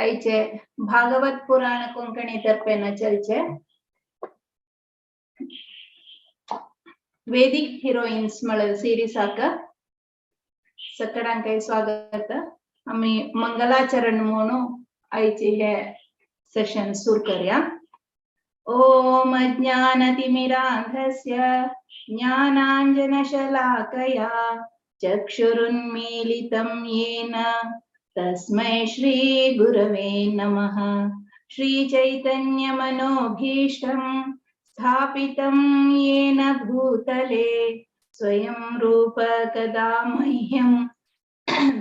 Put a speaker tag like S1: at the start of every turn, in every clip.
S1: आयचे भागवत पुराण कोंकणी तर्फेन चलचे वेदिक हिरोइन्स म्हळ्यार सिरीसाक सकडांकय स्वागत. आमी मंगलाचरण म्हणून आयचे हे सेशन सुरू करया. ओम अज्ञानतिमिरान्धस्य ज्ञानाञ्जनशलाकया चक्षुरुन्मीलितं येन तस्मै श्री गुरवे नमः. श्री चैतन्यमनोभीष्टं स्थापितं येन भूतले स्वयं रूप कदा मह्यं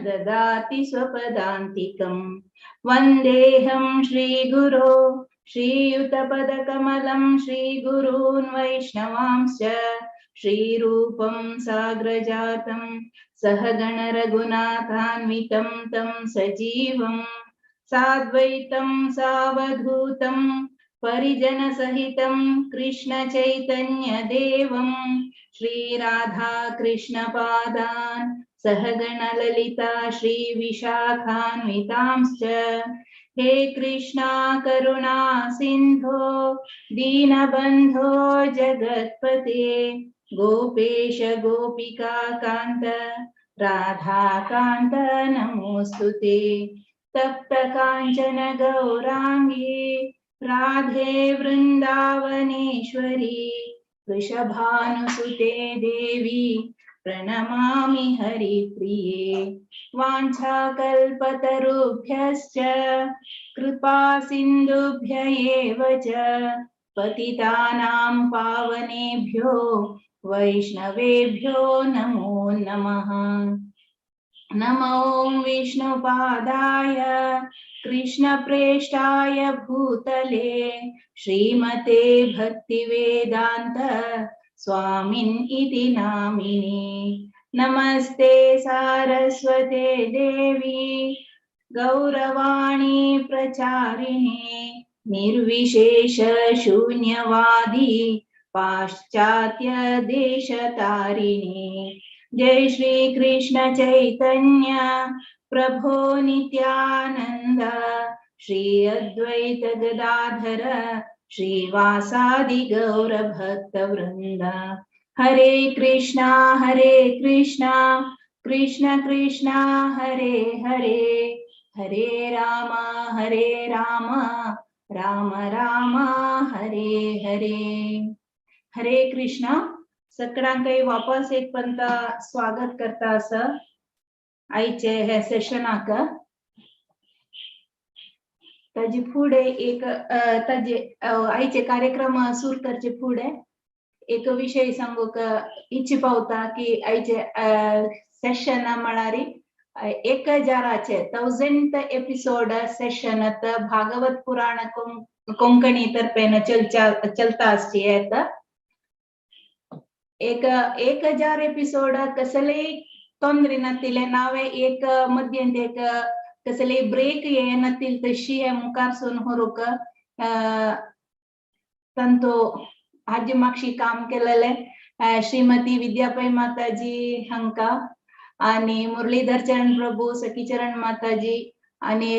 S1: ददाति स्वपदान्तिकं. वन्देऽहं श्रीगुरो श्रीयुतपदकमलं श्रीगुरून् वैष्णवांश्च श्रीरूपं साग्रजातं सहगण रघुनाथान्वितं तं सजीवं साद्वैतं सावधूतं परिजनसहितं कृष्ण चैतन्य देवं श्रीराधा कृष्णपादान् सहगण ललिता श्री विशाखान्वितांश्च. हे कृष्णा करुणा सिंधो दीनबंधो जगत्पते गोपेश गोपिका कांत राधाकांत नमोस्तुते. तप्त कांचन गौरांगी राधे वृंदावनेश्वरी वृषभानुसुते देवी प्रणमामि हरिप्रिये. वाञ्छाकल्पतरुभ्यश्च कृपा सिन्धुभ्य एव च पतितानां पावनेभ्यो वैष्णवेभ्यो नमो नमः. नमो विष्णुपादाय कृष्णप्रेष्ठाय भूतले श्रीमते भक्तिवेदान्त स्वामिन् इति नामिने. नमस्ते सारस्वते देवी गौरवाणी प्रचारिणे निर्विशेष शून्यवादी पाश्चात्य देशतारिणे. जय श्री कृष्ण चैतन्य प्रभो नित्यानंद श्री अद्वैत गदाधर श्रीवासादि गौर भक्त वृंद. हरे कृष्णा हरे कृष्णा कृष्ण कृष्णा हरे हरे हरे राम हरे राम राम राम हरे हरे. हरे कृष्णा. सगळ्यांकय वापस एक पंत स्वागत करता असं आयचे हे सेशनाक. ताजे फुडें एक ताजे आयचे कार्यक्रम सुरू करचे फुडें एक विशय सांगूक इच्छा पावता की आयचे सेशन म्हळ्यार 1000चे 1000th episode session Bhagavat पुराण कोंकणी तर्फेन चलच्या चलता आसची. येता एक 1000 एपिसोड कसलेय ತೊಂದ್ರೆ ನತ್ತಿಲೆ, ನಾವೇ एक मध्यंत एक कसले ब्रेक येनातील तशी हे मुखार सून व्हरूंक तांचो हाजे मागशी काम केलेले श्रीमती विद्यापै माताजी हांका आणि मुरलीधर चरण प्रभू, सखीचरण माताजी आणि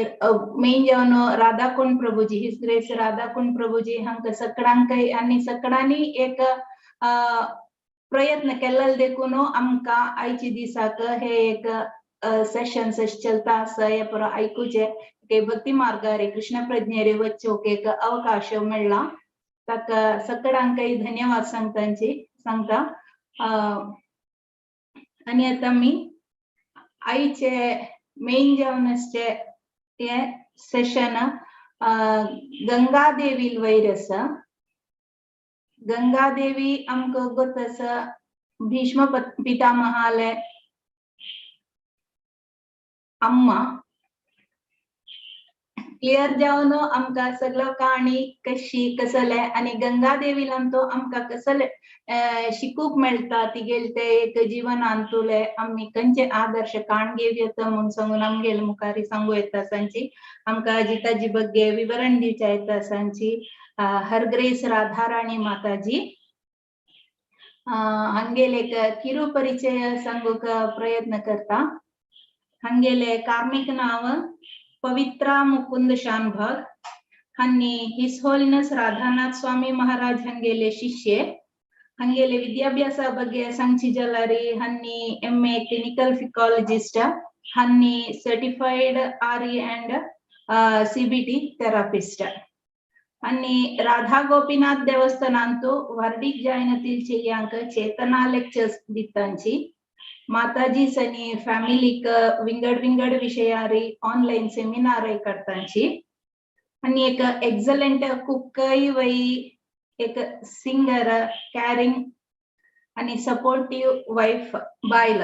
S1: मेन जावन Radhakund Prabhuji, his grace Radhakund Prabhuji हांका सगळ्यांकय आनी सगळ्यांनी एक प्रयत्न केल्ले देखून आमकां आयच्या दिसाक हे एक सेशन चलता आसा. हे पुरो आयकुचे ते भक्ती मार्गार कृष्ण प्रज्ञेरे वच्चोक एक अवकाश मेळ्ळा, ताका सगळ्यांकय धन्यवाद सांगतांची सांगता. आनी आतां आमी आयचे मेन जावन आसचे हे सेशन गंगादेवी वयर आसा. गंगादेवी आमकां गोत आसा भीष्म पितामहाले अम्मा. क्लियर जावन आमकां सगळो काणी कशी कसले आनी गंगादेवीलान तो आमकां कसले शिकूंक मेळटा, तिगेले ते एक जिवनांतुले आमी खंयचे आदर्श काण घेवं येता म्हूण सांगून आमगेले मुखार सांगू येता सांची आमकां जिताजी बग्गे विवरण दिवच्या येता सांची हर ग्रेस राधाराणी माताजी. हांगेले एक किरू परिचय सांगूंक प्रयत्न करता. हांगेले कार्मिक नांव पवित्रा मुकुंद शानभाग हन्नी his holiness Radhanath Swami Maharaj हंगेले शिष्य. ಹಂಗೇಲೆ ವಿದ್ಯಾಭ್ಯಾಸ ಬಗ್ಗೆ ಸಂಚಿ ಜಲಾರಿ ಹನ್ನಿ MA clinical ಫಿಕಾಲಜಿಸ್ಟ್ ಹನ್ನಿ certified RE and CBT therapist. ಅನ್ನಿ ರಾಧಾ ಗೋಪಿನಾಥ್ ದೇವಸ್ಥಾನ ಅಂತೂ ವರ್ಡಿಕ್ ಜಾಯಿನತಿಲ್ ಚೆಯ್ಯಾಂಕ ಚೇತನಾ ಲೆಕ್ಚರ್ಸ್ ದಿತ್ತಾಂಚಿ. ಮಾತಾಜಿ ಸನಿ ಫ್ಯಾಮಿಲಿಕ್ ವಿಂಗಡ್ ವಿಂಗಡ್ ವಿಷಯಾರಿ ಆನ್ಲೈನ್ ಸೆಮಿನಾರ್ करतांची. आणि एक एक्सलंट कुकय वै, एक सिंगर, कॅरिंग आणि सपोर्टिव्ह वाईफ बायल.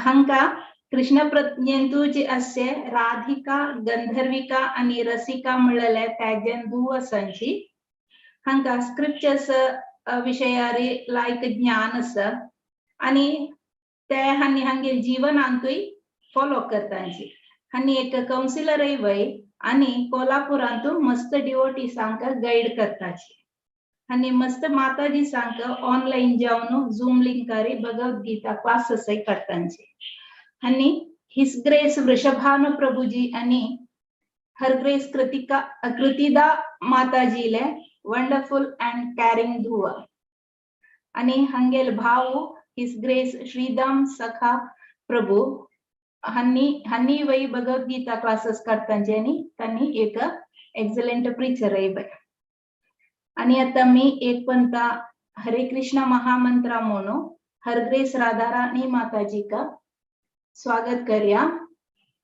S1: हांका कृष्ण प्रज्ञेंतु जी असे राधिका, गंधर्विका आणि रसिका म्हणलेले त्याजन धूव आसांची. हांका स्क्रिप्चर्स विशयारी लायक ज्ञान आसा आणि ते हांणी हांगेल जीवनांतूय फॉलो करतांची. आनी एक कावन्सिलरय वय आणि कोल्हापुरांतू मस्त डिवोटीसांक गायड करताची. आणि मस्त माताजी सांक ऑनलाईन जावन झूम लिंकारी भगवद्गीता क्लासेस करतांची. आणि his grace Vrishabhanu Prabhuji आणि हर ग्रेस कृतिका कृतिदा माताजीले वंडरफुल अँड कॅरिंग धुव. आणि हंगेल भाऊ his grace Shridam Sakha Prabhu हन्नी हन्नी वै भगवद्गीता क्लासेस करतांचे आणि त्यांनी एक एक्सलंट प्रीचर आहे. आणि आता मी एक पंता हरे कृष्ण महामंत्रा म्हणू हर ग्रेस राधाराणी माताजी का स्वागत करया.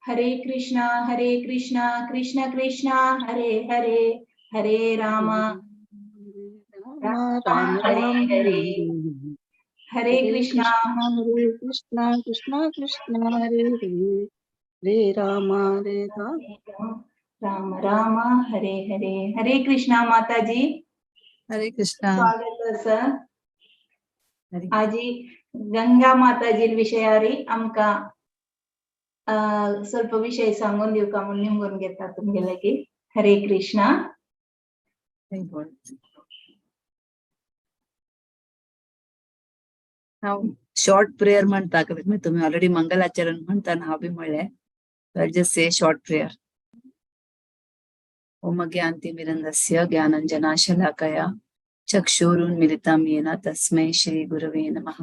S1: हरे कृष्णा हरे कृष्णा कृष्ण कृष्ण हरे हरे, हरे राम
S2: राम राम
S1: हरे
S2: राम
S1: हरे, हरे कृष्णा
S2: हरे कृष्णा कृष्णा कृष्णा हरे हरे, हरे राम हरे राम
S1: राम राम हरे हरे. हरे कृष्णा माताजी.
S3: हरे कृष्णा.
S1: स्वागत आसा.
S3: हरे.
S1: आजी गंगा माताजी विषयारी आमकां ಸ್ವಲ್ಪ विषय सांगून दिवका म्हणून निमगून घेता तुमगे लागीं. हरे कृष्णा.
S3: हरे बोल. हांव शॉर्ट प्रेयर म्हणता कित्याक तुमी ऑलरेडी मंगलाचरण म्हणता हांव बी म्हणलें. I just say short prayer. Om ज्ञानतिमिरन्दस्य ज्ञानाञ्जनशलाकया चक्षुरुन्मीलितं येन तस्मै श्री गुरवे नमः.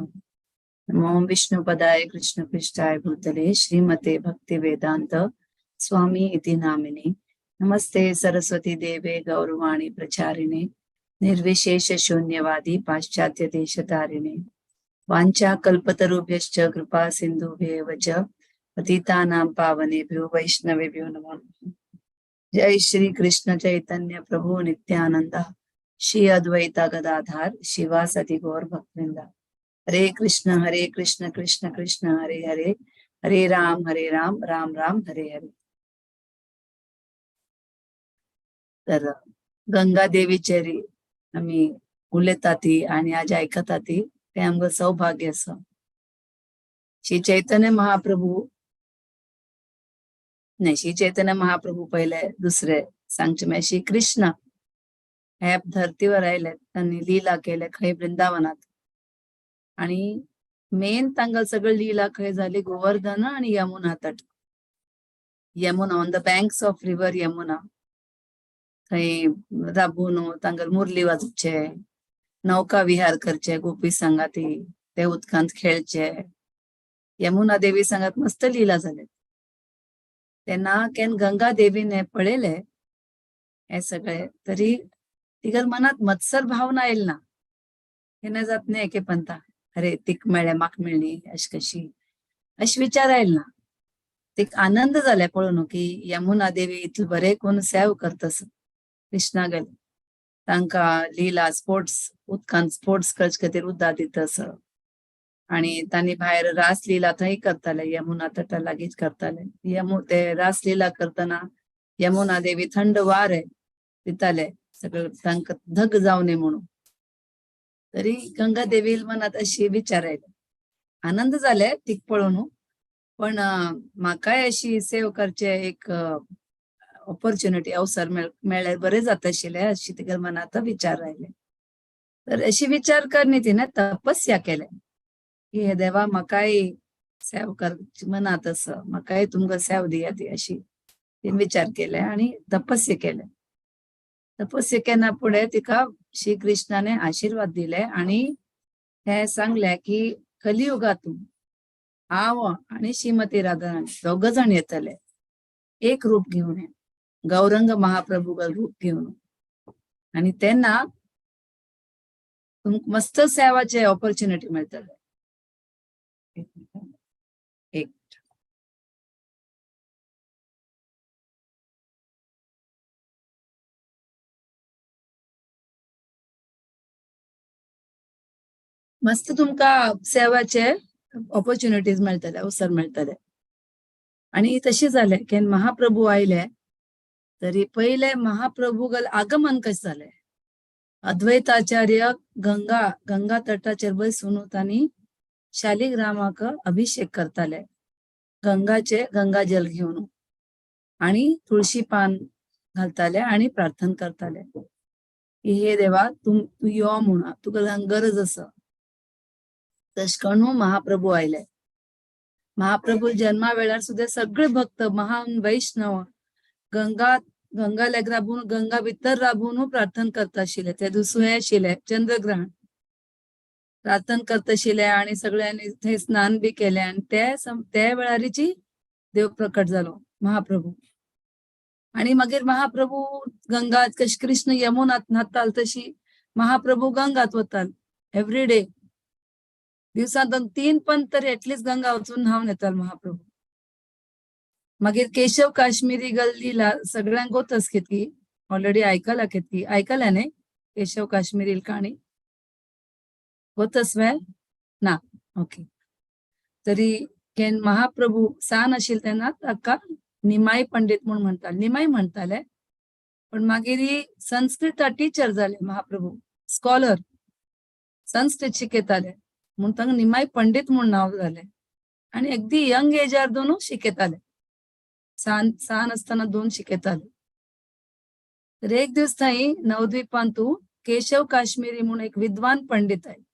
S3: नमो विष्णुपदाय कृष्णपृष्ठाय भूतले श्रीमते भक्तिवेदांत स्वामी इति नामिने. नमस्ते सरस्वती देवे गौरवाणी प्रचारिणे निर्विशेष शून्यवादी पाश्चात्य देशतारिणे. वाञ्छा कल्पतरुभ्यश्च कृपा सिन्धुभ्येव च पतितानां पावनेभ्यो वैष्णवेभ्यो नमो नमः. जय श्री कृष्ण चैतन्य प्रभु नित्यानंद श्री अद्वैता गदाधार श्रीवासादि गौर भक्तवृंद. हरे कृष्ण हरे कृष्ण कृष्ण कृष्ण हरे हरे, हरे राम हरे राम राम राम हरे हरे. तर गंगा देवीचेर आमी उलयता ती आनी आज आयकता ती तें आमकां सौभाग्य आसा. श्री चैतन्य महाप्रभू नाही, श्री चैतन्य महाप्रभू पहिले, दुसरे सांगचे म्हळ्यार श्री कृष्ण ह्या धरतीवर आयले, तांणी लीला केले खंय वृंदावनात. आणि मेन तांगल सगळी लीला खंय झाली, गोवर्धन आणि यमुना तट. Yamuna, on the banks of river Yamuna थंय राबून तांगल मुरली वाजोवचे, नौका विहार करचे, गोपी सांगाती ते उदकांत खेळचे. यमुना देवी सांगात मस्त लीला जाले. तेन्ना केन गंगा देवीन हे पळयले हे सगळे, तरी तिगर मनात मत्सर भावना येयल ना. केन्ना जात न्ही एके पंता, अरे तीक मेळ्ळें म्हाका मेळ्ळी अशी कशी, अशें विचार आयल ना. तीक आनंद जाले पळोवन की यमुना देवी इतले बरें करून सेव करतस कृष्णागेले. तांकां लीला स्पोर्ट्स उदकांत स्पोर्ट्स करचे खातीर उदक दितस. आणि तांणी भायर रासलीला थंय करताले, यमुना तटा लागींच करताले. ते रासलीला करतना यमुना देवी थंड वारे दिताले सगळं तांकां धग जावं नये म्हणून. तरी गंगा देवी मनात अशी विचार आयले, आनंद जाले तीक पळोवन, पण म्हाकाय अशी सेव करचे एक ऑपॉर्च्युनिटी अवसर मेळ्ळ्यार बरें जाता आशिल्लें अशी तिगेल्या मनांत विचार आयले. तर अशी विचार करणी तिने तपस्या केले की हे देवा म्हाकाय सेव कर मनात आसा, म्हाकाय तुमकां सेव दिया ती अशी. तिने विचार केले आणि तपस्य केले. तपस्य केना फुडें तिका श्री कृष्णाने आशीर्वाद दिले आणि हे सांगले की कलियुगातून हांव आणि श्रीमती राधाराणी दोग जाण येतले एक रूप घेऊन, गौरंग महाप्रभू रूप घेऊन. आणि तेन्ना तुमकां मस्त सेवाचे ऑपॉर्च्युनिटी मेळटले. एक मिनिट. एक मस्त तुमकां सेवाचे ऑपॉर्च्युनिटीज मेळटले, अवसर मेळटले. आणि तशें जालें केन्ना महाप्रभू आयले तरी पयले महाप्रभू गल आगमन कशें जालें. अद्वैताचार्य गंगा गंगा तटाचेर बसून तांणी शालिग्रामाक अभिषेक करताले गंगाचे गंगा जल घेवन आणि तुळशी पान घालताले आणि प्रार्थना करताले की हे देवा तूं तूं यो म्हणून तुका गरज आसा. तशें करून महाप्रभू आयले. महाप्रभू जन्मा वेळार सुद्दां सगळे भक्त महान वैष्णव गंगा गंगा लेग राबून गंगा भितर राबून प्रार्थना करता आशिल्ले. ते दुसरें आशिल्ले चंद्रग्रहण प्रार्थना करता आशिल्ले आणि सगळ्यांनी थंय स्नान बी केलें आनी ते ते वेळारीची देव प्रकट जालो महाप्रभू. आणि मागीर महाप्रभू गंगा कशी कृष्ण यमुनात न्हाताल तशी महाप्रभू गंगात वताल एवरी डे. दिवसांत 3 पण तरी एटलिस्ट गंगा वचून न्हावन येताल महाप्रभू. मागीर केशव काश्मीरी गल्लीला सगळ्यांक गोतस कितकी ऑलरेडी आयकला कितकी आयकल्या न्ही केशव काश्मीरी काणी गोतस वे ना? ओके. तरी केन महाप्रभू सान आशिल्ले तेन्ना ताका निमाई पंडित म्हूण म्हणटाले, निमाई म्हणटाले. पण मागीर संस्कृत टिचर जाले महाप्रभू, स्कॉलर, संस्कृत शिकयताले म्हूण तांकां निमाई पंडित म्हूण नांव जालें. आनी अगदी यंग एजार दोनू शिकयताले, सान सान आसतना दोन शिकयताले. तर एक दीस थंय नवद्वीपांतू केशव काश्मीरी म्हूण एक विद्वान पंडित आयले,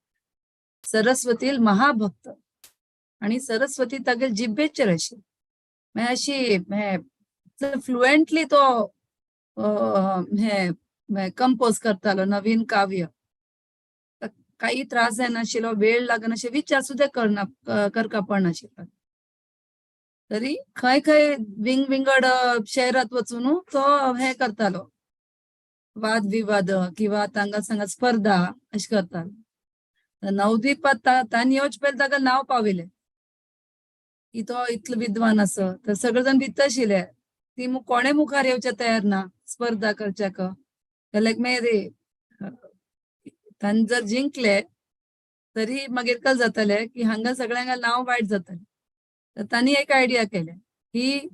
S3: सरस्वतील महाभक्त. आणि सरस्वती तागेल जिब्बेचेर आशिल्ली, मागीर अशी फ्लुएंटली तो हे कंपोज करतालो नवीन काव्य. काही त्रास जायनाशिल्लो, वेळ लागनाशिल्लो, विचार सुद्दां करना करका पडनाशिल्लो. तरी खंय खंय विंग विंगड शहरात वचून तो हे करतालो, वाद विवाद किंवा तांकां सांगा स्पर्धा अशें करतालो. नवद्वीपात तांणी येवचे पयलीं ताका नांव पाविलें की तो इतलो विद्वान आसा. तर सगळे जाण भितर आशिल्ले, ती कोणे मुखार येवचे तयार ना स्पर्धा करच्याक. जाल्यार मागीर तांणी जर जिंकले तरी मागीर कल जातले की हांगा सगळ्यांक नांव वायट जातलें. तर तांणी एक आयडिया केले की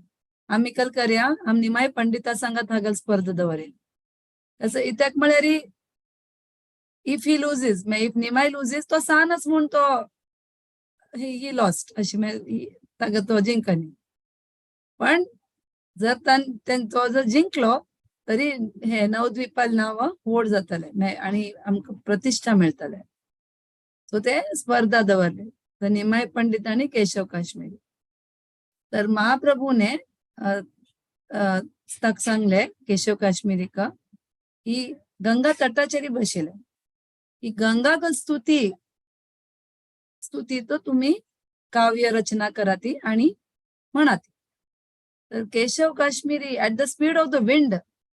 S3: आमी कल करया, आमी निमाय पंडिता सांगात हागल स्पर्धा दवरेल. तसं इत्याक म्हळ्यार if he loses, if Nimai loses तो सानच म्हूण तो ही लॉस्ट अशी ताका तो जिंकनी. पण जर तो जर जिंकलो तरी हे नवद्वीपाल नांव व्हड जातले आणि आमकां प्रतिष्ठा मेळटले. सो ते स्पर्धा दवरले तर निमाय पंडित आणि केशव काश्मीरी. तर महाप्रभूने ताका सांगले केशव काश्मीरीका की गंगा तटाचेर बशिल्ले की गंगा स्तुती स्तुती तर तुम्ही काव्य रचना कराती आणि म्हणाती. तर Keshav Kashmiri at the speed of the wind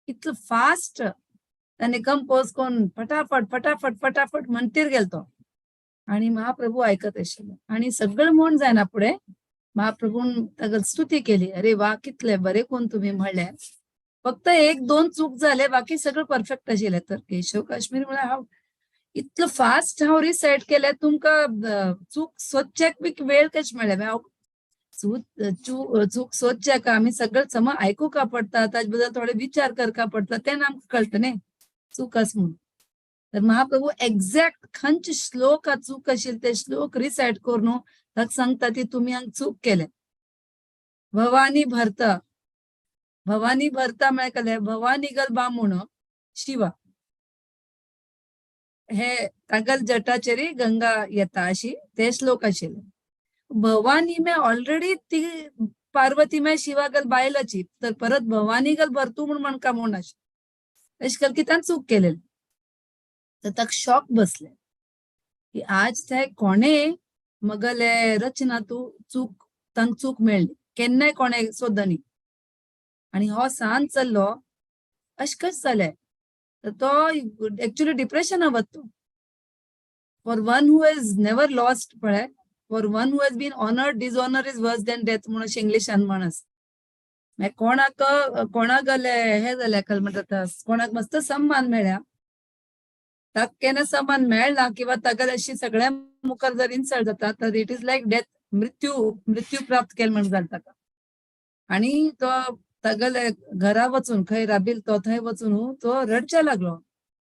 S3: इतलं फास्ट त्याने कंपोज करून फटाफट फटाफट फटाफट म्हणतीर गेलो तो. आणि महाप्रभू ऐकत आशिल्ले आणि सगळं म्हण जायना फुडें महाप्रभून ताका स्तुती केली, अरे वा कितले बरे कोण तुम्ही म्हणले, फक्त एक दोन चूक झाले बाकी सगळं परफेक्ट आशिल्लें. तर केशव काश्मीर म्हळ्यार हांव इतलं फास्ट हांव रिसायट केलें तुमकां चूक सोदच्याक बी वेळ कशें मेळ्ळें. हांव चूक सोदच्याक आमी सगळें सम आयकुका पडटा, ताजे बद्दल थोडे विचार करका पडटा, तेन्ना आमकां कळटा न्ही चूक आसा म्हणून. तर महाप्रभू एक्झॅक्ट खंयचे श्लोक चूक आशिल्ले ते श्लोक रिसायट करून ताका सांगता ती तुमी हांगा चूक केले. भवानी भरता, भवानी भरता म्हळ्यार कळ्ळें, भवानी गल बामूण शिवा हे तागल जटाचेरी गंगा येता अशी ते श्लोक आशिल्ले. भवानी में ऑलरेडी ती पार्वती मागीर शिवागल बायलाची तर परत भवानी गल भरतू म्हूण म्हणका म्हूण अशें अशें कल की ताणें चूक केलेली. तर ताका शॉक बसले की आज थंय कोणे मगले रचना तूं चूक तांकां चूक मेळ्ळी केन्नाय कोणे सोदनी आनी हो सांज चल्लो अशें कशें जालें. तर तो एक्चुअली डिप्रेशना वता. For one who has never lost पळय, for one who has been honoured, dishonour is worse than death म्हणून अशें इंग्लिशान म्हण आसा. मागीर कोणाक कोणाक गेले हे जालें कल म्हणटा कोणाक मस्त सम्मान मेळ्ळ्या, ताका केन्ना सम्मान मेळना किंवा ताका अशी सगळ्या मुखार जर इन्सल्ट जाता तर it is like death, मृत्यू मृत्यू प्राप्त केल म्हण जाता ताका. आनी तो तागेले घरा वचून खंय राबिल तो थंय वचून तो रडच्या लागलो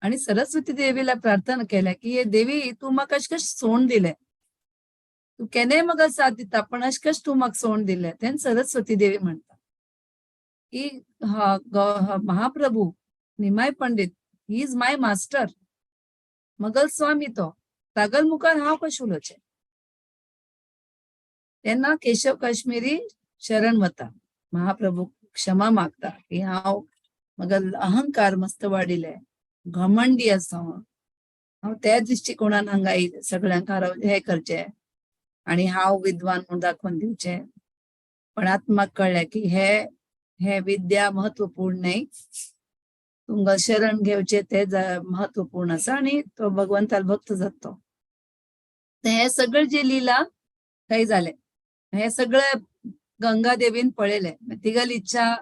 S3: आणि सरस्वती देवीला प्रार्थना केल्या की हे देवी तूं म्हाका अशें कशें सोण दिलें, तूं केन्नाय म्हाका साथ दिता पण अशें कशें तूं म्हाका सोण दिलें. तेन्ना सरस्वती देवी म्हणटा की Mahaprabhu Nimai Pandit he is my master, मगल स्वामी तो, तागल मुखार हांव कशें उलोवचें. तेन्ना केशव काश्मीरी शरण वता, महाप्रभू क्षमा मागता की हांव मगल अहंकार मस्त वाडिले, घमंडी आसा हांव, हांव त्या दृश्टिकोणान हांगा येयलें सगळ्यांक हे करचें आनी हांव विद्वान म्हूण दाखोवन दिवचें. पण आत्माक कळ्ळें की हे हे विद्या महत्वपूर्ण न्हय, तुमकां शरण घेवचें तें महत्वपूर्ण आसा आनी तो भगवंताल भक्त जाता तो. हे सगळे जे लीला थंय जाले, हे सगळे गंगा देवीन पळयलें, तिगल इच्छा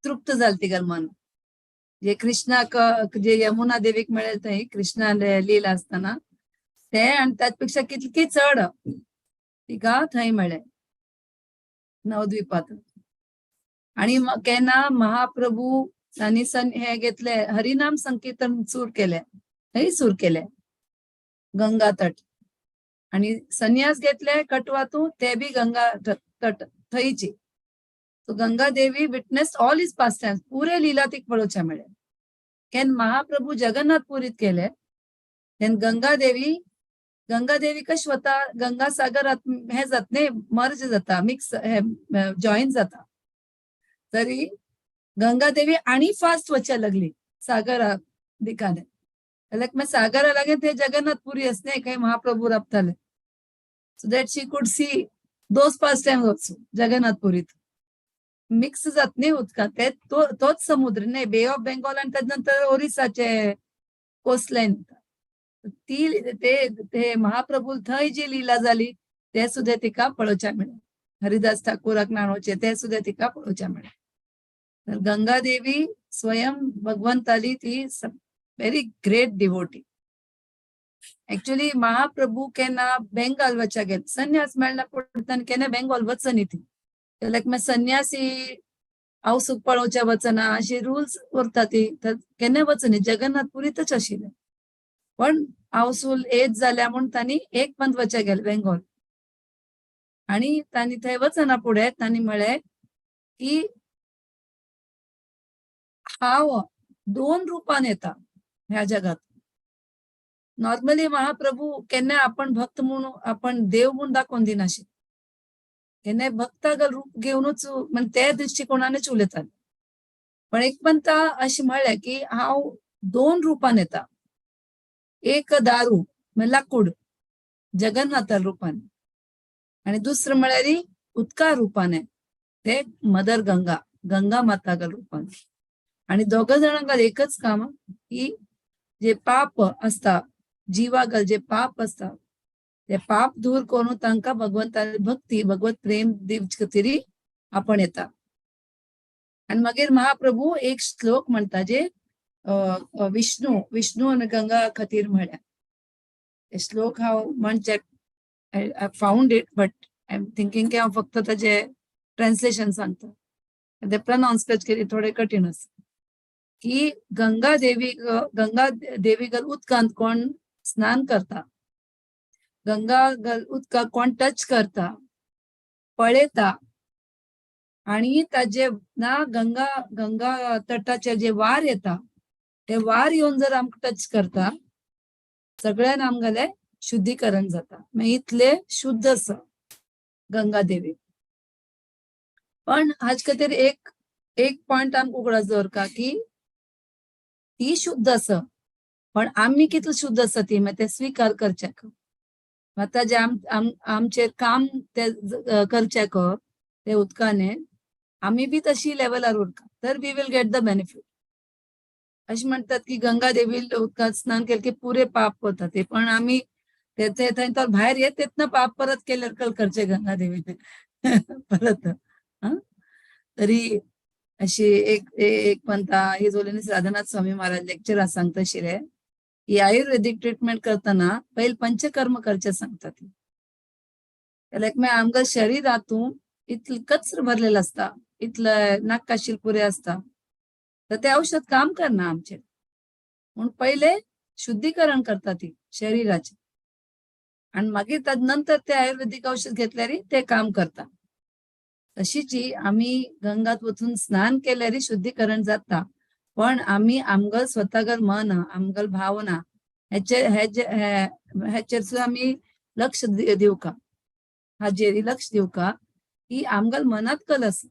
S3: तृप्त जाली तिगल मन. जे कृष्णाक जे यमुना देवीक मेळ्ळे थंय कृष्णा लीला आसतना ते आनी त्याच पेक्षा कितकी चड तिका थंय मेळ्ळे नवद्वीपात. आणि केन्ना महाप्रभू तांणी सन हे घेतले हरिनाम संकीर्तन सूर केले, थंय सूर केले गंगा तट, आणि संन्यास घेतले कटवातू ते बी गंगा तट थंयची. So Ganga Devi witness all his pastimes, पुरे लीला तिका पळोवच्या मेळ्ळे. केन्ना महाप्रभू जगन्नाथ पुरीत केले तेन्ना गंगा देवी, गंगा देवी कशी वता गंगा सागरात हे जात न्ही, मर्ज जाता, मिक्स हे जॉईन जाता. तरी गंगा देवी आनी फास्ट वचच्या लागली सागरा दिकाने. जाल्यार मागीर सागरा लागीं ते जगन्नाथ पुरी आसा न्ही खंय Mahaprabhu राबताले, so that she could see those pastimes also Jagannath पुरीत. Mix जात न्ही उदकांत ते तोच समुद्र न्ही, बे ऑफ बेंगॉल आनी ताजे नंतर ओरिसाचे कोस्टलायन. ती ते ते महाप्रभू थंय जी लीला जाली ते सुद्दां तिका पळोवच्या मेळ्ळें. हरिदास ठाकूराक न्हाणोवचें ते सुद्दां तिका पळोवच्या मेळ्ळें. तर गंगा देवी स्वयं भगवंताली ती very great devotee. Actually Mahaprabhu केन्ना बेंगाल वच्या गेले, संन्यास मेळना पडटा केन्ना बेंगॉल वचनी ती, लायक मागीर संन्यासी आवसूक पळोवच्या वचना अशी रुल्स उरता ती, तर केन्ना वचनी, जगन्नाथ पुरीतच आशिल्ले. पण आवसूल एज जाल्या म्हूण तांणी एक पंत वच्या गेले बेंगॉल. आनी तांणी थंय वचना फुडें तांणी म्हळें की हांव दोन रुपान येता ह्या जगात. नॉर्मली महाप्रभू केन्नाय आपण भक्त म्हूण आपण देव म्हूण दाखोवन दिनाशिल्ले, केन्नाय भक्तागल रूप घेवनूच म्हणजे त्या दृश्टिकोणानच उलयताले. पण एक पंता अशें म्हळें की हांव दोन रुपान येता, एक दारू म्हणजे लाकूड जगन्नाथा रुपान आनी दुसरें म्हळ्यार उदका रुपान ते मदर गंगा, गंगा मातागल रुपान. आनी दोग जाणांक एकच काम की जे पाप आसता जिवागल जे पाप आसता ते पाप दूर करून तांकां भगवंताली भक्ती भगवत प्रेम दिवचे खातीर आपण येता. आनी मागीर महाप्रभू एक श्लोक म्हणटा जे विष्णू विष्णू आनी गंगा खातीर म्हळ्या. ते श्लोक हांव म्हणचे I found it but I am thinking की हांव फक्त ताजे ट्रान्सलेशन सांगता, ते प्रनाउन्स करचे थोडे कठीण आसा. की गंगा देवी गंगा देवी गल उदकांत कोण स्नान करता, गंगा गल उदकाक कोण टच करता, पळयता आणि ताजे ना गंगा गंगा तटाचे जे वार येता ते वार येवन जर आमकां टच करता सगळ्यान आमगेले शुद्धीकरण जाता. मागीर इतले शुद्ध आसा गंगा देवी. पण हाज खातीर एक एक पॉयंट आमकां उगडास दवरका की ती शुद्ध आसा, पण आमी कितले शुद्ध आसा ती मागीर ते स्विकार करच्याक. आतां जे आम आम आमचेर काम ते करच्याक ते उदकाने आमी बी तशी लेवलार उरका तर we will get the benefit. अशें म्हणटात की गंगा देवी उदकांत स्नान केलें की पुरे पाप वता ते, पण आमी ते थंय तर भायर येत येतना पाप परत केल्यार कल करचे गंगा देवीने परत. तरी अशी एक एक पंथा ही जोलीनी राधानाथ स्वामी महाराज लेक्चर सांगता शिरे की आयुर्वेदिक ट्रीटमेंट करताना पहिले पंचकर्म करचे सांगतात. त्याला एक आमकां शरीरातून इतलं कचर भरलेलं असता, इतलं नाकाशील पुरे असता, तर ते औषध काम करना आमचे. म्हणून पहिले शुद्धीकरण करतात ती शरीराचे आणि मागीर नंतर ते आयुर्वेदिक औषध घेतल्यारी ते काम करता. तशीच ही आम्ही गंगात वचून स्नान केल्यारी शुद्धीकरण जाता, पण आम्ही आमगल स्वतःगल मन आमगल भावना ह्याचे ह्याचेर सुद्धा आमी लक्ष दिवका, हाजेर लक्ष दिवका की आमगल मनात कल आसा,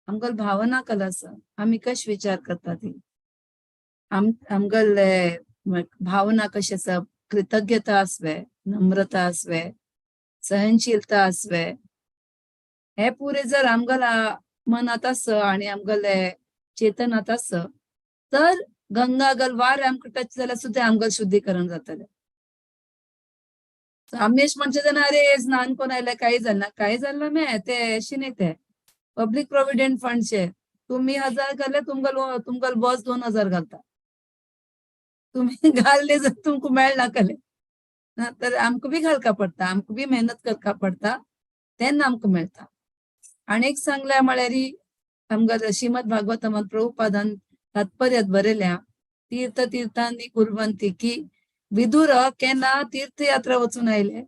S3: आमगल भावना कल आसा, आमी कश विचार करता ती, आमगल भावना कशी आसा, कृतज्ञता आसवे, नम्रता आसवे, सहनशीलता आसवे, हे पुरे जर आमगल मनात आसा आणि आमगले चेतनात आसा तर गंगा गल वार आमकां टच जाल्यार सुद्दां आमगल शुद्धीकरण जातलें. आमी अशें म्हणचे तेन्ना अरे स्नान करून आयलें कांय जालें, कांय जालें ना ते अशें न्ही, ते पब्लीक प्रोविडंट फंडचे तुमी 1000 घाले तुमकां तुमकां बॉस 2000 घालता, तुमी घालले जर तुमकां मेळनाकले ना तर आमकां बी घालका पडटा, आमकां बी मेहनत करका पडटा तेन्ना आमकां मेळटा. आनी एक सांगल्या म्हळ्यार आमकां श्रीमद भागवतान प्रभुपादान तात्पर्यात बरयल्या तीर्थ तीर्थांनी कुर्वंती की विदुर केन्ना तीर्थयात्रा वचून आयले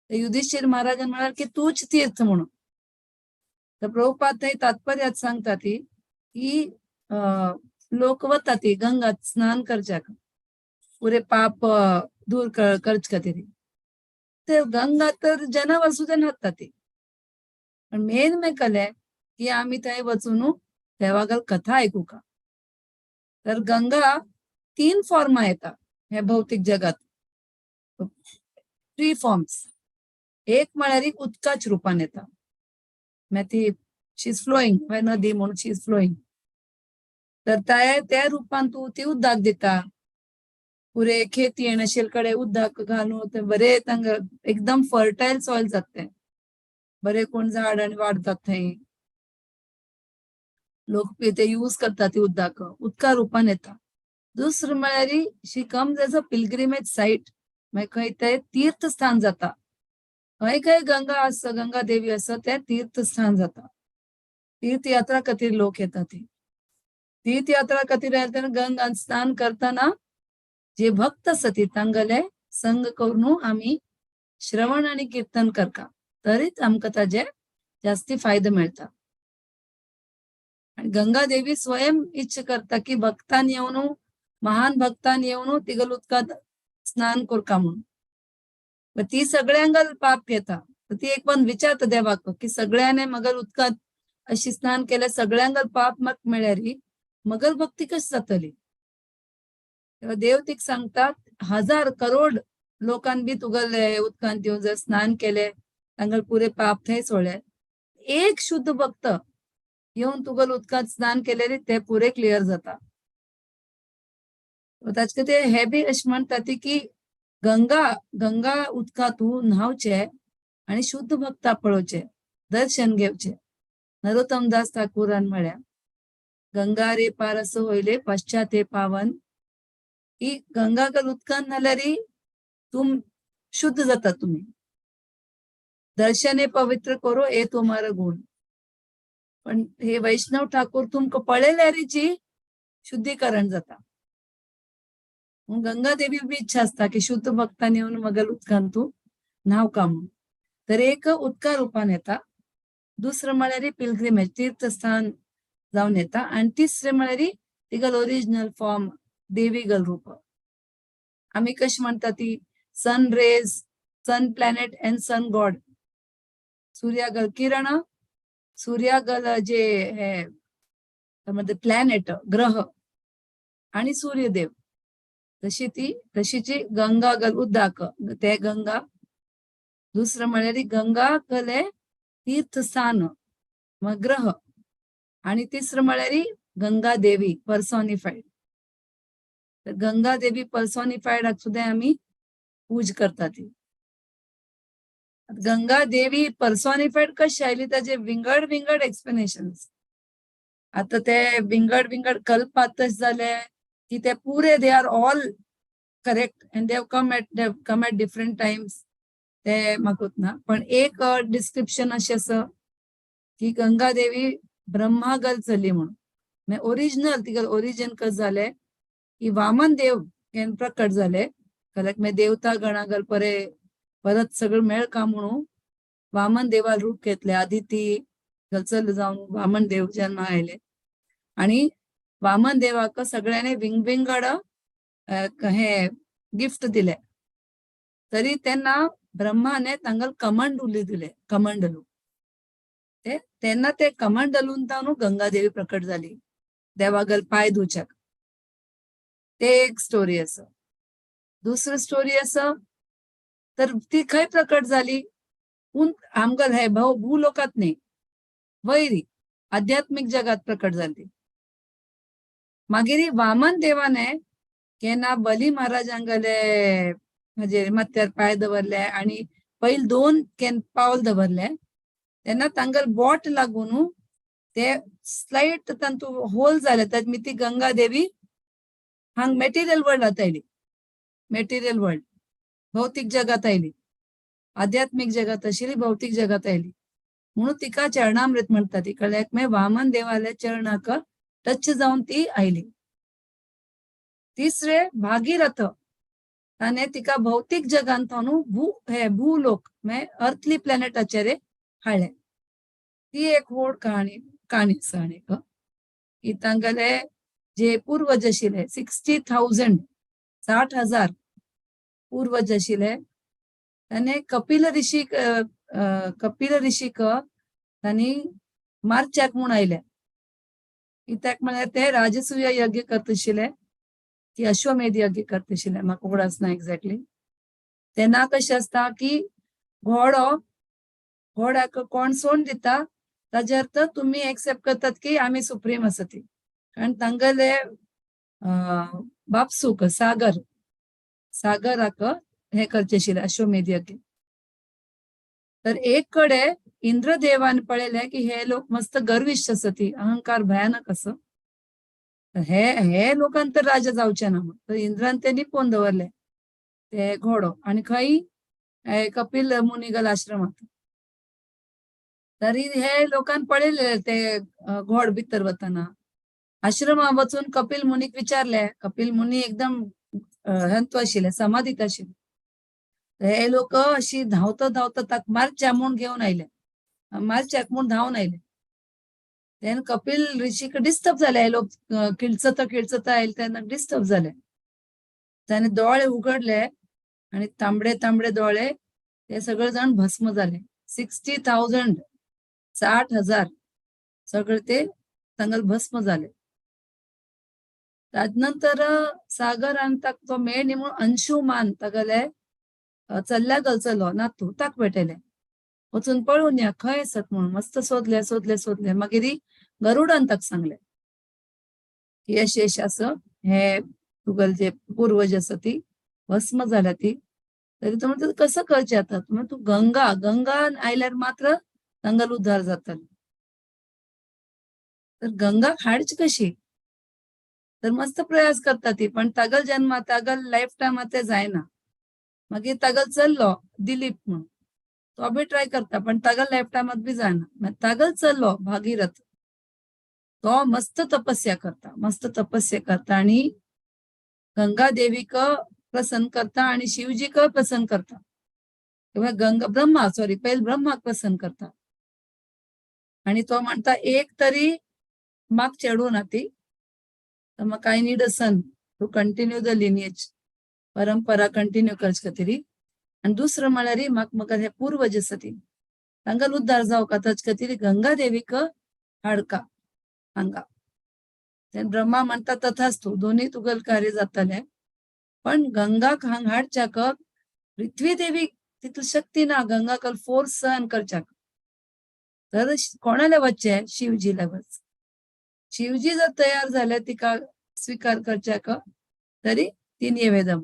S3: युधिष्ठिर महाराजान म्हळ्यार की तूच तीर्थ म्हणून. तर प्रभुपाद थंय तात्पर्यात सांगता ती की लोक वता ती गंगात स्नान करच्याक पुरे पाप दूर करचे खातीर, ते गंगा तर जनावर सुद्दां न्हाता ती, पण मेन मे कले की आमी थंय वचून देवागल कथा ऐकूका. तर गंगा 3 फॉर्मा येता हे भौतिक जगात, 3 फॉर्म्स. एक म्हळ्यार एक उदकाच रुपान येता, मागीर ती शी is flowing, नदी म्हणून शी is flowing, तर त्या रुपान तूं ती उदक दिता, पुरे खेती येणशील कडेन उदक घालून ते बरे तांकां एकदम फर्टायल सॉयल जाता, तें बरे कोण झाड आनी वाडतात थंय, लोक ते यूज करतात ती उदक, उदका रुपान येता. दुसरें म्हळ्यार she comes as a pilgrimage site, मागीर खंय ते तीर्थस्थान जाता, खंय खंय गंगा आसा गंगा देवी आसा ते तीर्थस्थान जाता, तीर्थयात्रा खातीर लोक येता. ती तीर्थयात्रा खातीर आयले तेन्ना गंगान स्नान करतना जे भक्त आसा ती तांगले संग करून आमी श्रवण आनी कीर्तन करता तरीच आमकां ताजे जास्ती फायदो मेळटा. आणि गंगा देवी स्वयं इच्छा करता की भक्तान येवन महान भक्तान येवन तिगल उदकांत स्नान करका म्हणून. ती सगळ्यांक पाप घेता, ती एक पण विचारता देवाक की सगळ्यांनी मगर उदकांत अशी स्नान केल्यार सगळ्यांक पाप म्हाका मेळ्यारी मगर भक्ती कशी जातली. तेव्हा देव तीक सांगतात 1000 करोड लोकांनी बी तुगले उदकांत येवन जर स्नान केले तांकां पुरे पाप थंय सोडले, एक शुद्ध भक्त येवन तुगल उदकांत स्नान केले ते पुरे क्लियर जाता. ताचे खातीर हे बी अशें म्हणटा ती की गंगा गंगा उदकांत न्हांवचे आनी शुद्ध भक्ता पळोवचे, दर्शन घेवचे. नरोत्तम दास ठाकूरान म्हळ्या गंगा रे पारस होयले पश्चाते पावन, की गंगा गल उदकांत न्हाल्यारी तुम शुद्ध जाता, तुमी दर्शने पवित्र करो ए तुम्हारा गुण. पण हे वैष्णव ठाकूर तुमकां पळयल्यारीची शुद्धीकरण जाता. गंगा देवी बी इच्छा आसता की शुद्ध भक्तांनी येवन मगल उदकांत तूं न्हावका म्हणून. तर एक उदका रुपान येता, दुसरें म्हळ्यार पिलग्रिमेज तीर्थस्थान जावन येता, आनी तिसरें म्हळ्यार तिगल ओरिजिनल फॉर्म देवीगल रूप. आमी कशें म्हणटा ती sun rays, sun planet and sun god, सुर्यागल किरण, सूर्यागल जे हे म्हणजे प्लॅनेट ग्रह आणि सूर्यदेव तशी ती तशीची गंगा गल उद्दाक ते गंगा. दुसरं म्हळ्यार गंगा गले तीर्थस्थान मग ग्रह आणि तिसरं म्हळ्यार गंगा देवी पर्सॉनिफाईड. तर गंगा देवी पर्सॉनिफाईड सुद्धा आम्ही पूज करता ती. गंगा देवी पर्सॉनिफाईड कशी आयली ताजे विंगड विंगड एक्सप्लेनेशन. आता ते विंगड विंगड कल्पातच जाले की ते पुरे they are all correct and they come at different times ते म्हाका ना. पण एक डिस्क्रिप्शन अशें आसा की गंगा देवी ब्रह्मागल चली म्हणून. मागीर ओरिजिनल तिगेलें ओरिजिन कशें जालें की वामन देव केन्ना प्रकट जाले कळ्ळें मागीर देवता गणागल परे परत सगळं मेळका म्हणून वामन देवाल रूप घेतले. आदिती गलचल जावन वामन देव जन्मा आयले आणि वामन देवाक सगळ्यांनी विंगविंगड हे गिफ्ट दिले. तरी तेन्ना ब्रह्माने तांगल कमंडलू दिले, कमंडलू ते तेन्ना ते कमंडलून ताणू गंगादेवी प्रकट झाली देवागल पाय धुच्याक. ते एक स्टोरी आसा. दुसरी स्टोरी आसा तर ती खंय प्रकट झाली उन आमगल हे भाऊ भूलोकात न्ही, वैरी आध्यात्मिक जगात प्रकट झाली. मागीर वामन देवाने केन्ना बली महाराजांगले म्हणजे माथ्यार पाय दवरले आणि पहिले दोन can पावल दवरले तेन्ना तांगल बोट लागून ते स्लायट तांतू होल जाले. तातूंत ती गंगा देवी हांग मेटेरियल वर्ल्डात आयली, मेटेरियल वर्ल्ड भौतिक जगात आयली, आध्यात्मिक जगात आशिल्ली भौतिक जगात आयली म्हणून तिका चरणामृत म्हणतात. ती कळ्ळें मागीर वामन देवाल्या चरणाक टच जावन ती आयली. तिसरे भागीरथ ताणे तिका भौतिक जगांत थावन भू हे भूलोक मागीर अर्थली प्लॅनेटाचेर हाडले. ती एक व्हड कहाणी काणी आसा आनी की तांगेले जे पूर्वज आशिल्ले 60,000 60,000 पूर्वज आशिल्ले ताणे कपिल ऋषीक कपिल ऋषीक तांणी मारच्याक म्हूण आयले. कित्याक म्हळ्यार ते राजसूय यज्ञ करता आशिल्ले की अश्वमेध यज्ञ करता आशिल्ले, म्हाका उगडास ना एक्झॅक्टली. तेन्ना कशें आसता की घोडो घोड्याक कोण सोण दिता ताजे अर्थ तुमी एक्सेप्ट करतात की आमी सुप्रीम आसा ती. कारण तांगेले बापसूक सागर सागराक हे करचे आशिल्ले अश्वमेध यज्ञ. तर एक कडे इंद्रदेवान पळयलें की हे लोक मस्त गर्विश्ट आसा ती, अहंकार भयानक आसा, हे हे लोकांत तर राजा जावचे ना म्हूण. तर इंद्रान ते लिपोवन दवरले ते घोडो आणि खंय कपिल मुनिगल आश्रमात. तरी हे लोकांन पळयले ते घोड भितर वतना आश्रमा वचून कपिल मुनीक विचारले. कपिल मुनी एकदम हेंतू आशिल्ले, समाधीत आशिल्ले. हे लोक अशी धांवता धांवता ताक मारच्या म्हूण घेवन आयले, मारच्याक म्हूण धांवन आयले. तेन्ना कपिल ऋषीक डिस्टर्ब जाले, हे लोक किळचता किळचता आयले तेन्ना डिस्टर्ब जाले. ताणे दोळे उगडले आणि तांबडे तांबडे दोळे ते सगळे जाण भस्म जाले. 60,000 60,000 सगळे ते तांगल भस्म जाले. ताज नंतर सागरान ताक तो मेळ्ळी म्हूण अंशुमान तागेले चल्ल्या गलचलो नातू ताक भेटयले. वचून पळोवन या खंय आसत म्हणून मस्त सोदले सोदले सोदले. मागीर गरुडान ताका सांगले की अशें अशें आसा, हे तुगेले जे पूर्वज आसा ती भस्म जाल्या ती. तरी तो म्हणटा कसो करचें आतां? म्हणटा तूं गंगा गंगा आयल्यार मात्र तांगेलो उद्धार जातलो. तर गंगा हाडची कशी? तर मस्त प्रयास करता ती, पण तागल जन्मा तागल लायफ टायमा ते जायना. मागीर तागल चल्लो दिलीप म्हणून, तो बी ट्राय करता पण तागल लायफ टायमात बी जायना. मागीर तागल चल्लो भागीरथ, तो मस्त तपस्या करता, मस्त तपस्या करता आणि गंगा देवीक प्रसन्न करता आणि शिवजीक प्रसन्न करता. किंवा गंगा ब्रह्मा सॉरी पहिले ब्रह्माक प्रसन्न करता. आणि तो म्हणता एक तरी माक चेडूं ना ती, तर म्हाका I need a son to continue the lineage, परंपरा कंटिन्यू करचे खातीर. आनी दुसरें म्हळ्यार म्हाका म्हाका हे पूर्वज आसा ती तांकां उद्धार जावका ताचे खातीर गंगा देवीक हाडका हांगा. तेन्ना ब्रह्मा म्हणटा तथास्तु, दोनूय तुगेलें कार्य जातलें, पण गंगाक हांग हाडच्याक पृथ्वी देवी तितली शक्ती ना, गंगा कल फोर्स सहन करच्याक. तर कोणाले वचचें? शिवजीले वच. शिवजी जर तयार जाले तिका स्वीकार करच्याक तरी ती निवेदन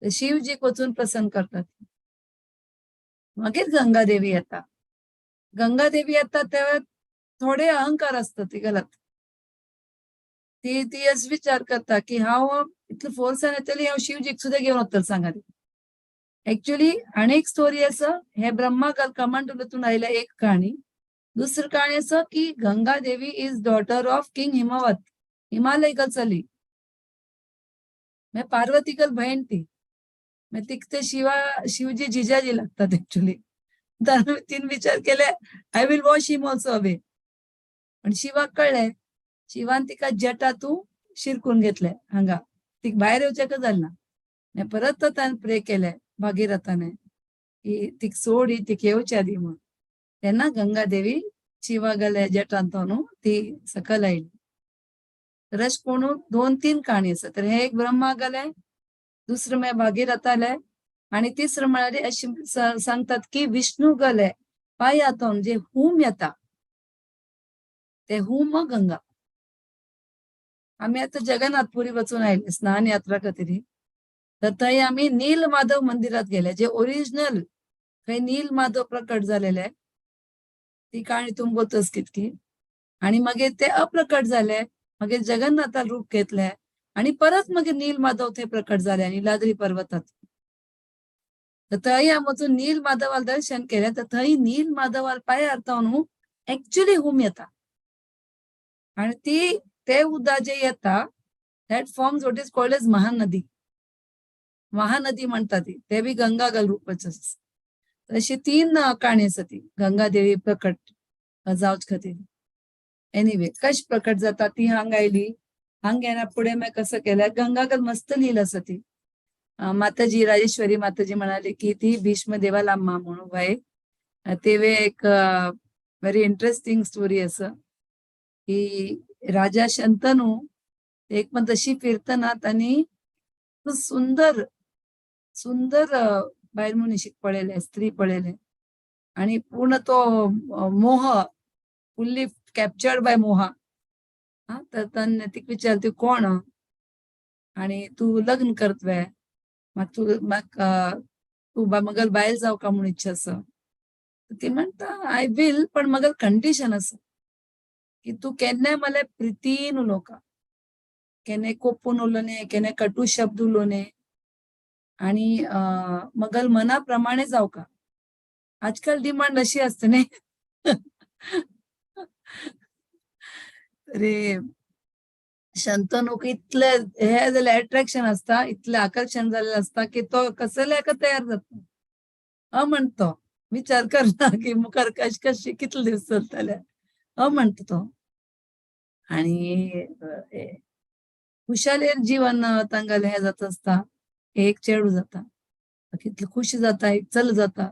S3: शिवजीक वचून प्रसन्न करतात. मागीर गंगा देवी येता. गंगा देवी येता तेव्हा थोडे अहंकार असता ती गलत. ती ती अस विचार करता की हांव इतले फोर्सान येतली, हांव शिवजीक सुद्दां घेवन वतलें सांगा. एक्चुअली अनेक स्टोरी आसा. हे ब्रह्मा कमंडलूतून आयल्या एक कहाणी. दुसरी कहाणी आसा की Ganga Devi is daughter of king Himavat, Himalaya कल चली, मैं पार्वती कल बहीण ती, मग तिक ते शिवा शिवजी जिजाजी लागतात ऍक्च्युली. तर तीन विचार केले, I will wash him also away. पण शिवाक कळ्ळे, शिवान तिका जटा तू शिरकून घेतले हांगा, तिक भायर येवच्याक जालें ना. मागीर परत तो ताणें प्रे केले भागीरथाने की तिक सोडी, तिक येवच्या दी म्हणून. तेन्ना गंगा देवी शिवा गेले जटांत न्हू ती सकल आयली. तर अशें कोण दोन तीन काणी आसा. तर हे एक ब्रह्मा गेले, दुसरें म्हळ्यार भागीरथाले, आणि तिसरें म्हळ्यार अशें सांगतात की विष्णू गेले पांयातून जे हुम येता ते हुम गंगा. आमी आतां जगन्नाथपुरी वचून आयले स्नान यात्रा खातीर, तर थंय आमी नील माधव मंदिरात गेले, जे ओरिजिनल थंय नील माधव प्रकट जालेले, ती काणी तुमगोतच कितकी. आणि मागीर ते अप्रकट जाले, मागीर जगन्नाथा रूप घेतले आणि परत मागीर नील माधव थंय प्रकट जाले नीलाद्री पर्वतात. तर थंय आमी वचून नील माधवाल दर्शन केलें, तर थंय नील माधवाल पांयार न्हू एक्चुअली हुम येता आणि ती ते उदक जे येता that forms what is called as Mahanadi. Mahanadi म्हणटा ती, ते बी गंगा गल रूपच आसा. अशी तीन काणी आसा ती गंगा देवी प्रकट जावचे खातीर. एनिवे कश प्रकट जाता ती हांग आयली. हांग येना फुडें मागीर कसं केलें, गंगा मस्त लील आसा ती. माताजी राजेश्वरी माताजी म्हणाली की ती भीष्म देवाला अम्मा म्हणून बाय. तेवे एक व्हेरी इंटरेस्टिंग स्टोरी आसा की राजा शंतनू एक पण तशी फिरतना त्यांनी सुंदर सुंदर बायल मनीशीक पळयले, स्त्री पळयले आणि पूर्ण तो मोह, फुल्ली कॅप्चर्ड बाय मोहा. हा, तर ताणें तिका विचारले तूं कोण आणि तूं लग्न करतवे, म्हाका तूं म्हाका तूं मगल बायल जावका म्हूण इच्छा आसा. ती म्हणटा I will, पण मगल कंडिशन आसा की तूं केन्नाय मला प्रितीन उलोवका, केन्नाय कोपून उलोवं नये, केन्नाय कटू शब्द उलोवं नये आणि मगल मनाप्रमाणे जावका. आजकाल डिमांड अशी असते न्ही. तरी शंतनूक इतले हे जालें अट्रॅक्शन आसता, इतलें आकर्शण जाल्लें आसता की तो कसले हेका तयार जाता. अ म्हणतो विचार करना की मुखार कश कशी कितले दीस चलतले, अ म्हणटा तो. आणि खुशालेर जीवन तांगेलें हें जाता आसता. एक चेडूं जाता, कितलें खुशी जाता, एक चल जाता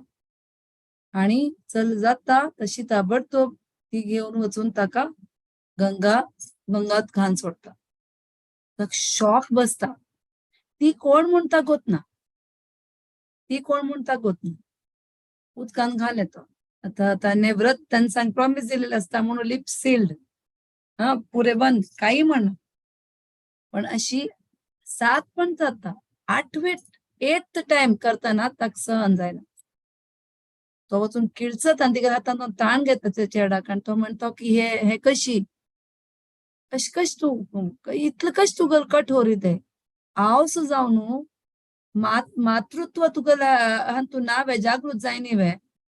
S3: आणि चल जाता तशी ताबडतोब ती घेवन वचून ताका गंगा गंगात घाण सोडटा. ताका शॉक बसता. ती कोण म्हूण ताका गोतना, ती कोण म्हूण ताका गोतना, उदकान घाल तो. आतां ताणें व्रत ताणें सांग प्रॉमीस दिलेलें आसता म्हणून लिप सील्ड, हा पुरे बंद काही म्हण. पण अशी सात पण जाता, आठवे एथ टायम करतना ताका सहन जायना. तो वचून किळचत आनी तिका हातान ताण घेता त्या चेडाक आनी तो म्हणटा की हे हे कशी कश कश तूं इतलें कश तुगेलें कठोर तें हांव सु जावन न्हू मातृत्व तुगेलें तूं ना वे जागृत जायनी वे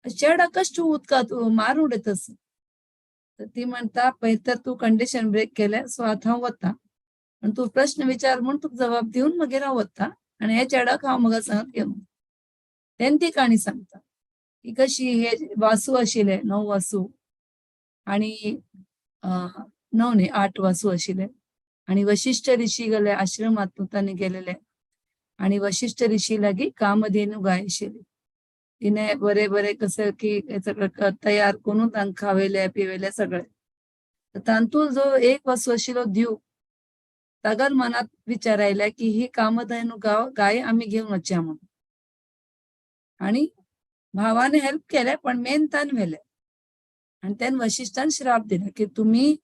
S3: चेडाक कश तूं उदकांत मारून उडयतस. तर ती म्हणटा पळय तर तूं कंडिशन ब्रेक केलें सो आतां हांव वता, आनी तूं प्रश्न विचार म्हूण तुका जबाब दिवन मागीर हांव वता आनी हे चेडाक हांव म्हज्या सांगात घेवन. तेन्ना ती काणी सांगता की कशी हे वासू आशिल्ले 9 वासू आणि 9 न्ही 8 वासू आशिल्ले आणि वशिष्ठ ऋषी गेले आश्रमांत तांणी गेलेले आणि वशिष्ठ ऋषी लागीं कामधेनू गाय आशिल्ली. तिने बरे बरे कसे की हे सगळं तयार करून तांकां खावेले पिवेले सगळे. तर तांतूल जो एक वस्तू आशिल्लो दिव, तागल मनात विचार आयले की ही कामधेनू गाय आमी घेवन वचया म्हणून. आणि भावाने हेल्प केले पण मेन तान व्हेले. आणि त्यान वशिष्ठान श्राप दिला की तुम्ही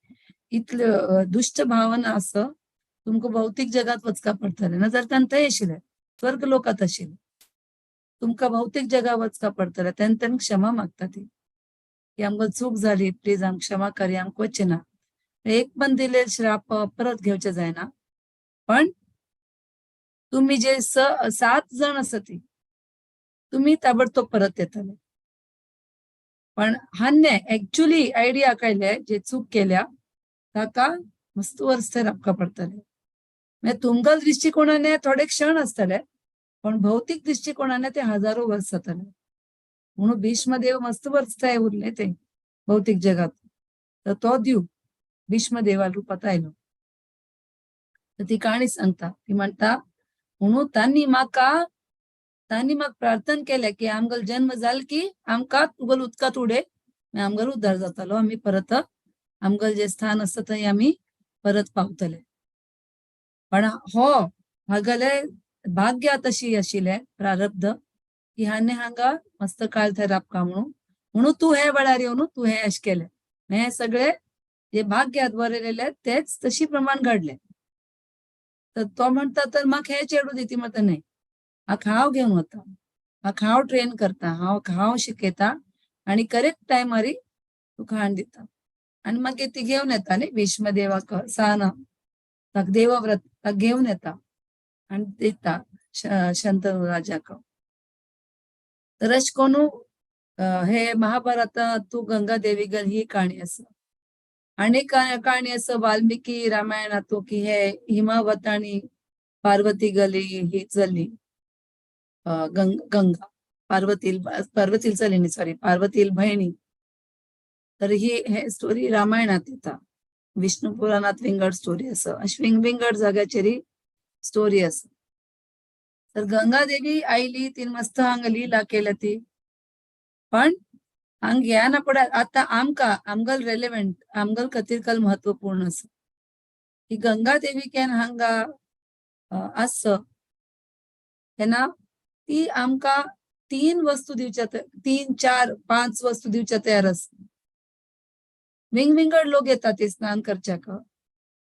S3: इतले दुष्ट भावना असं तुमकां भौतिक जगात वचका पडटलें, ना जाल्यार तांकां थंय आशिल्लें स्वर्ग लोकांत आशिल्लें, तुमकां भौतिक जगात वचका पडटलें. तेन्ना तांकां क्षमा मागता ती की आमकां चूक जाली, प्लीज आमकां क्षमा करी, आमकां वचचें ना. एक पण दिले श्राप परत घेवचे जायना, पण तुम्ही जे 7 जण आसा ती तुम्ही ताबडतोब परत येतले. पण हान्ने एक्चुअली आयडिया काडले जे चूक केल्या ताका मस्त वर्स थंय राबका पडटले. म्हणजे तुमकां दृश्टिकोणाने थोडे क्षण आसतले पण भौतिक दृश्टिकोणाने ते हजारो वर्स जातले. म्हणून भीष्मदेव मस्त वर्स थंय उरले ते भौतिक जगात. तर तो दिव भीष्मदेवा रूपात आयलो. तर ती काणी सांगता, ती म्हणटा म्हणून तांणी म्हाका प्रार्थना केल्या की आमगेलो जन्म जाल की आमकां तुगेलो उदकांत उडय, मागीर आमगेलो उद्धार जातलो, आमी परत आमगेलें जें स्थान आसा थंय आमी परत पावतले. पण हो हागेले भाग्य तशी आशिल्लें प्रारब्ध की हांवें हांगा मस्त काळ थंय राबका म्हणून, म्हणून तूं हे वेळार येवन तूं हें अशें केलें. हें सगळें जे भाग्यात बरयलेलें तेच तशी प्रमाण घडलें. तर तो म्हणटा तर म्हाका हें चेडूं दी, ती म्हणटा न्हय, म्हाका हांव घेवन वता, म्हाका हांव ट्रेन करता, हांव शिकयता आनी करेक्ट टायमारी तुका हाडून दिता. आनी मागीर ती घेवन येता न्ही भीष्मदेवाक साना ताका देवव्रत ताका घेवन येता आनी दिता शंतनू राजाक. तर अशें करून हे महाभारतांत तूं गंगा देवी गल ही काणी आसा. आनी काणी आसा वाल्मिकी रामायणांतू की हे हिमावत आनी पार्वती गली ही चली गंगा पार्वतील, पार्वतील चली न्ही सॉरी पार्वतील भयणी. तर ही हे स्टोरी रामायणांत येता. विष्णू पुराणांत विंगड स्टोरी आसा, अशी विंगड जाग्याचेर स्टोरी आसा. तर गंगा देवी आयली, तिने मस्त हांगा लीला केल्या ती. पण हांग ह्या ना पड आतां आमकां आमगल रेलेवंट आमगल खातीर काल महत्वपूर्ण आसा की गंगा देवी केन्ना हांगा आस तेन्ना ती आमकां 3 वस्तू दिवच्या 3 4 5 वस्तू दिवच्या तयार आसा. विंगविंगड लोक येतात ते स्नान करच्याक,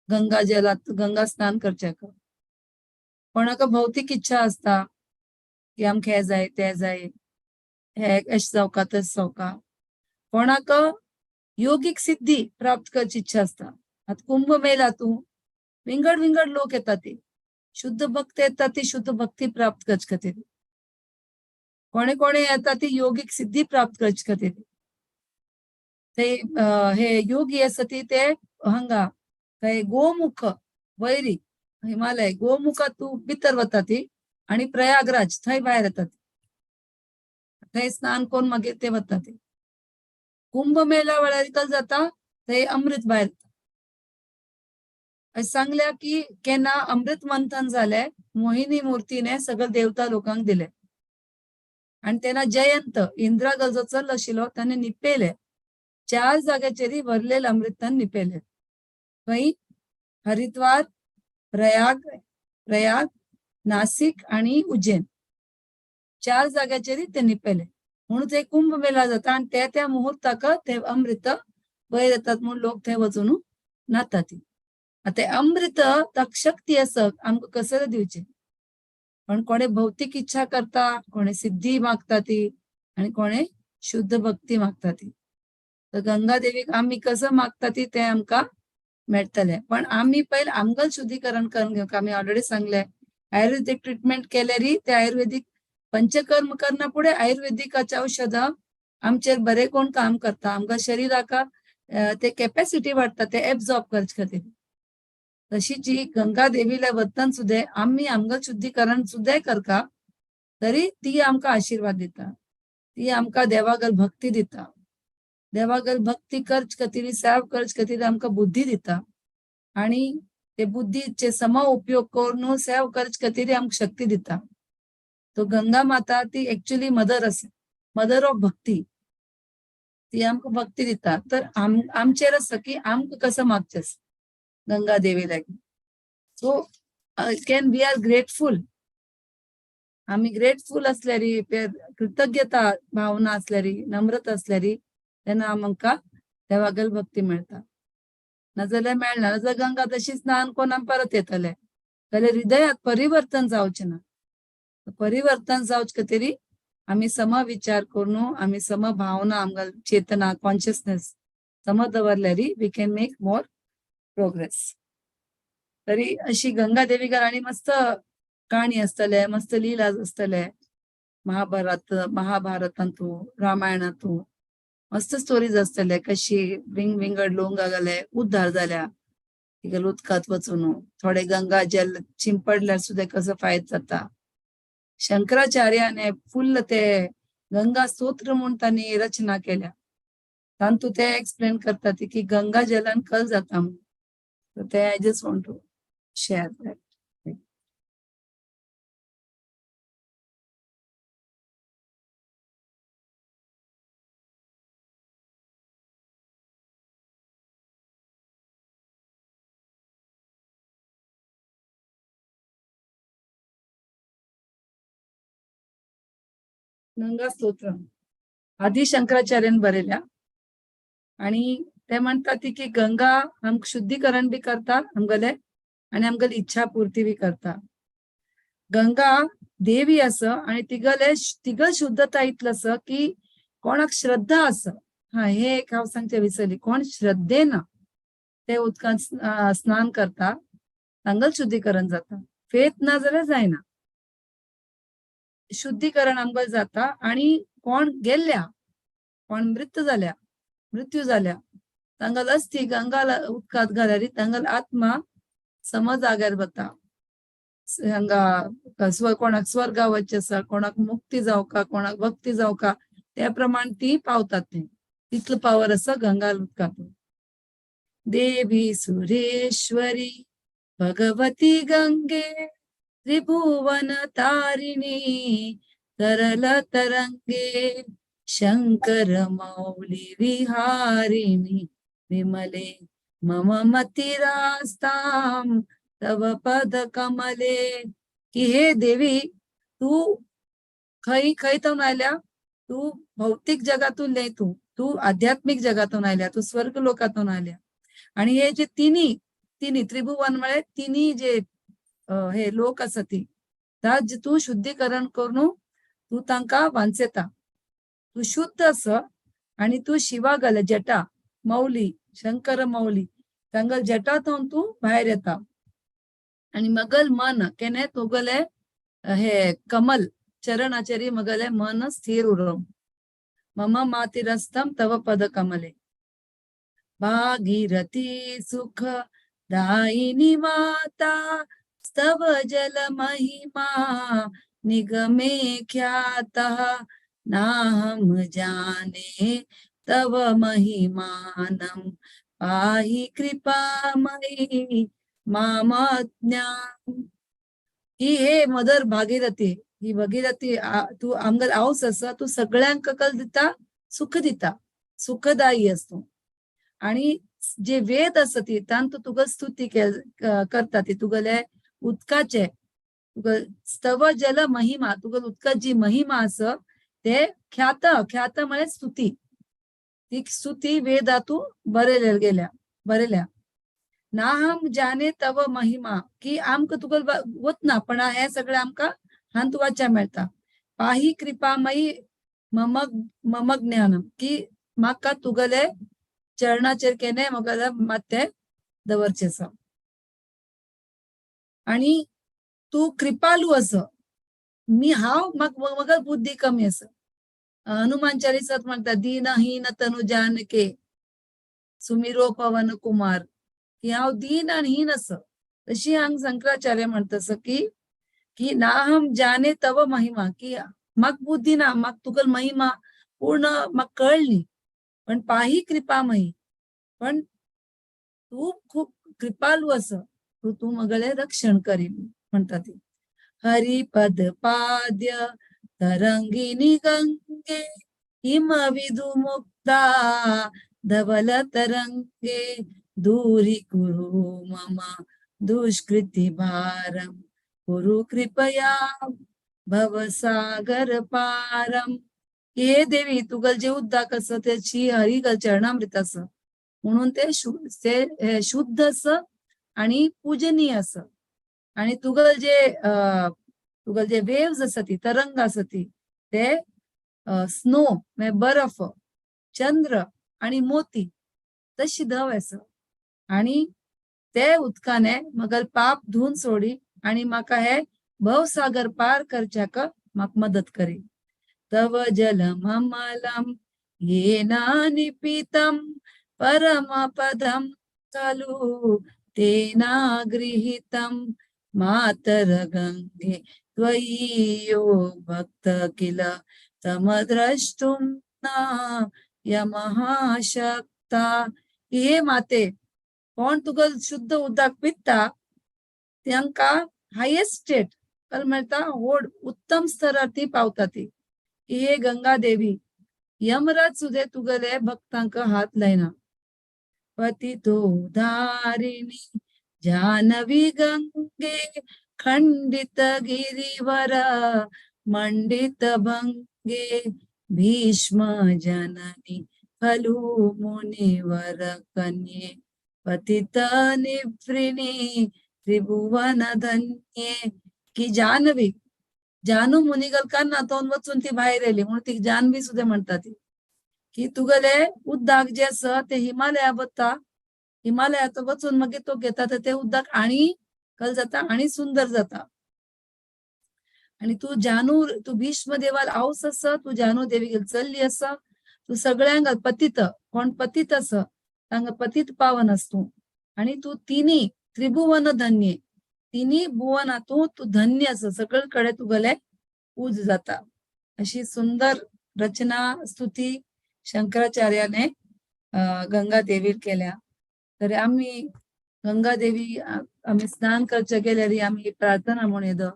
S3: गंगा जलात गंगा स्नान करच्याक. कोणाक भौतिक इच्छा आसता की आमकां हें जाय तें जाय, हे अशें जावका तशें जावका. कोणाक योगीक सिद्धी प्राप्त करची इच्छा आसता. आतां कुंभ मेला तूं विंगड विंगड लोक येतात ती शुद्ध भक्त येतात ती शुद्ध भक्ती प्राप्त करचे खातीर. कोणे कोणे येतात ती योगीक सिद्धी प्राप्त करचे खातीर. ते हे योगी आसा ती ते हांगा थंय गोमुख वैरी हिमालय गोमुखात तूं भितर वता ती आनी प्रयागराज थंय भायर येतात, थंय स्नान करून मागीर ते वता ती. कुंभ मेला वेळार कल जाता थंय अमृत भायर येता. अशें सांगल्या की केन्ना अमृत मंथन जालें मोहिनी मूर्तीने सगळे देवता लोकांक दिले आनी तेन्ना जयंत इंद्रा गल जो चल आशिल्लो ताणें निपेले 4 जाग्याचेर भरलेले अमृतान निपेले. खंय? हरिद्वार, प्रयाग, प्रयाग, नासिक आनी उज्जैन, 4 जाग्याचेर ते निपेले. म्हणून ते कुंभ मेला जाता आनी ते त्या मुहूर्ताक ते अमृत वयर येतात म्हूण लोक थंय वचून न्हाता ती. आतां अमृत ताका शक्ती आसा आमकां कसले दिवचें, पण कोणे भौतिक इच्छा करता, कोणे सिद्धी मागता ती आनी कोणे शुद्ध भक्ती मागता ती. तर गंगा देवीक आमी कसं मागता ती तें आमकां मेळटलें. पण आमी पयलीं आमकां शुद्धीकरण करून घेवंक आमी ऑलरेडी सांगलें आयुर्वेदीक ट्रिटमेंट केल्यारी ते आयुर्वेदीक पंचकर्म करना फुडें आयुर्वेदिकाचें औषधां आमचेर बरें कोण काम करता, आमकां शरिराक ते कॅपॅसिटी वाडटा ते एब्जॉर्ब करचे खातीर. तशीच ही गंगा देवीला वतन सुद्दां आमी आमकां शुद्धीकरण सुद्दां करता तरी ती आमकां आशिर्वाद दिता, ती आमकां देवागल भक्ती दिता, देवागल भक्ती करचे खातीर सेवा करचे खातीर आमकां बुद्धी दिता आनी ते बुद्धीचे सम उपयोग करून सेवा करचे खातीर आमकां शक्ती दिता. तो गंगा माता ती एक्चुअली मदर आसा. मदर ऑफ भक्ती. ती आमकां भक्ती दिता. तर आमचेर आसा की आमकां कसो मागचें गंगा देवी लागीं. So can we are grateful. आमी ग्रेटफूल असल्यारी, कृतज्ञता भावना असल्यारी, नम्रता असल्यारी, तेन्ना आमकां देवागेल भक्ती मेळटा. नाजाल्यार मेळना. नाजाल्यार गंगा तशी स्नान करून आमी परत येतले, जाल्यार हृदयात परिवर्तन जावचें ना. परिवर्तन जावचे खातीर आमी समविचार करून, आमी समभावना, आमकां चेतना, कॉन्शियसनेस सम दवरल्यारी we can make more progress. तरी अशी गंगा देवी आनी मस्त काणी आसतले, मस्त लीला आसतले. महाभारतांतू, रामायणांतू मस्त स्टोरीज आसतले, कशी विंग विंगड लोक गेले उद्धार जाल्या तिगेले उदकांत वचून. थोडे गंगा जल शिंपडल्यार सुद्दां कसो फायदो जाता. शंकराचार्याने फुल्ल ते गंगा स्तोत्र म्हूण तांणी रचना केल्या, तांतू ते एक्सप्लेन करतात की गंगा जलान कल जाता म्हूण. ते I just want to share that. Ganga स्तोत्र आदी शंकराचार्यान बरयल्या आणि ते म्हणतात की गंगा आमकां शुद्धीकरण बी करता आमगेले आणि आमगेली इच्छा पूर्ती बी करता. गंगा देवी आसा आणि तिगले तिगल शुद्धता इतलं आसा की कोणाक श्रद्धा आसा. हा, हे एक हांव सांगचें विसरली, कोण श्रद्धेन ते उदकांत स्नान करता तांगल शुद्धीकरण जाता. फेत ना जाल्यार जायना. शुद्धीकरण आमकां जाता. आणि कोण गेल्ल्या, कोण मृत जाल्या, मृत्यू जाल्या तांगल अस्थी गंगा उदकांत घाल्यार तांगल आत्मा सम जाग्यार वता. हांगा कोणाक स्वर्गा वचचें आसा, कोणाक मुक्ती जावका, कोणाक भक्ती जावका, त्या प्रमाण ती पावतात. ते तितलो पावर आसा गंगा उदकांत. देवी सुरेश्वरी भगवती गंगे त्रिभुवन तारिणी तरल तरंगे शंकर मौली विहारिणी विमले मम मतिरास्ताम तव पद कमले. की हे देवी, तू खंय खंय थंय आयल्या, तू भौतिक जगातून न्हय, तू तू आध्यात्मिक जगातून आयल्या, तू स्वर्ग लोकातून आयल्या. आणि हे जे तिन्ही तिन्ही त्रिभुवन म्हळ्यार तिन्ही जे हे लोक आसा ती ता तूं शुद्धीकरण करून तूं तांकां वांचयता. तूं शुद्ध आसा आणि तूं शिवा घाले जटा मौली, शंकर मौली तांगल जटा थंय तूं भायर येता. आणि मगल मन केने तुगले हे कमल चरणाचेरी मगले मन स्थिर उरो. मम मातिरस्तम तव पद कमले. भागीरथी सुख दायिनी माता स्तव जल महिमा निगमे ख्यातः नाहम जाने तव महिमानम पाहि कृपामयी मामज्ञान. ही हे मदर भागीरथी, ही भगीरथी तू आमगेर आवस आसा, तू सगळ्यांक कल दिता, सुख दिता, सुखदायी आस तूं. आणि जे वेद आसा ती तांतू तुका स्तुती करता ती तुगेले उदकाचे, तुका स्तव जल महिमा, तुका उदकाची जी महिमा आसा ते ख्यात, ख्यात म्हळ्यार स्तुती, ती स्तुती वेदातू बरयल्या गेल्या, बरयल्या. नाहम जाने तव महिमा की आमकां तुका वतना पण हे सगळें आमकां हांत वाचा मेळटा. पाही कृपामयी मम मम ज्ञानम की म्हाका तुगेले चरणाचेर केन्नाय म्हगेले माथें दवरचें आसा. आणि तूं कृपालू आसा, मी हांव म्हाका बुद्धी कमी आसा. हनुमान चालीसात म्हणटा दीनहीन तनु जानके सुमिरो पवन कुमार, की हांव दीन आनी हीन आसा. तशी हांग शंकराचार्य म्हणटा आसा की नाहम जाने तव महिमा, की म्हाका बुद्धी ना, म्हाका तुका महिमा पूर्ण म्हाका कळ्ळी, पण पाही कृपामयी, पण तूं खूब कृपालू आसा, तूं तूं म्हगेलें रक्षण करी म्हणटा ती. हरिपद पाद्य तरंगिणी गंगे हिमविदुमुक्ता धवल तरंगे दूरी कुरु मम दुष्कृति भारम कुरु कृपया भवसागर पारम. हे देवी तुगल जे उद्दाक आसा ते हरिगल चरणामृत आसा म्हणून ते ते शुद्ध आसा आणि पूजनीय आसा. आणि तुगल जे तुगल जे वेव्स आसा ती तरंग आसा ती ते स्नो म्हणजे बर्फ, चंद्र आणि मोती तशी धव आसा. आणि ते उदकाने मगल पाप धुवन सोडी आणि माका हे भवसागर पार करच्याक म्हाका मदत करी. तव जलममलं येना निपीतं परमपदं खलु तेना गृहीतं मातर गंगे त्वयि यो भक्त किल तमद्रष्टुं न यमहाशक्ता. हे माते कोण तुका शुद्ध उदक पिता तांकां हायेस्ट स्टेट कल मेळटा, व्हड उत्तम स्तरार ती पावता ती. हे गंगा देवी यमराज सुद्दां तुगेले भक्तांक हात लायना. पतितो धारिणी जानवी गंगे खंडित गिरिवर मंडित भंगे भीष्म जननी खलु मुनिवर कन्ये पतित निवृणी त्रिभुवन धन्ये. की जानवी जानू मुनिगल कानातोन वचून ती भायर आयली म्हणून ती जानवी सुद्दां म्हणटा ती. की तुगेले उदक जे आसा ते हिमालया वता, हिमालयात वचून मागीर तो घेता ते उदक आणि कल जाता आणि सुंदर जाता. आणि तू जानू तू भीष्म देवाल आवस आसा, तू जानू देवी चल्ली आसा, तू सगळ्यांक पतित कोण पतित आसा तांकां पतित पावन आस तूं. आणि तू तिनी त्रिभुवन धन्य, तिनी भुवना तूं तूं धन्य आसा, सगळे तुगेले पूज जाता. अशी सुंदर रचना स्तुती शंकराचार्याने गंगा देवीर केल्या. तर आमी गंगा देवी आमी स्नान करचे गेल्यार आमी प्रार्थना म्हूण येदो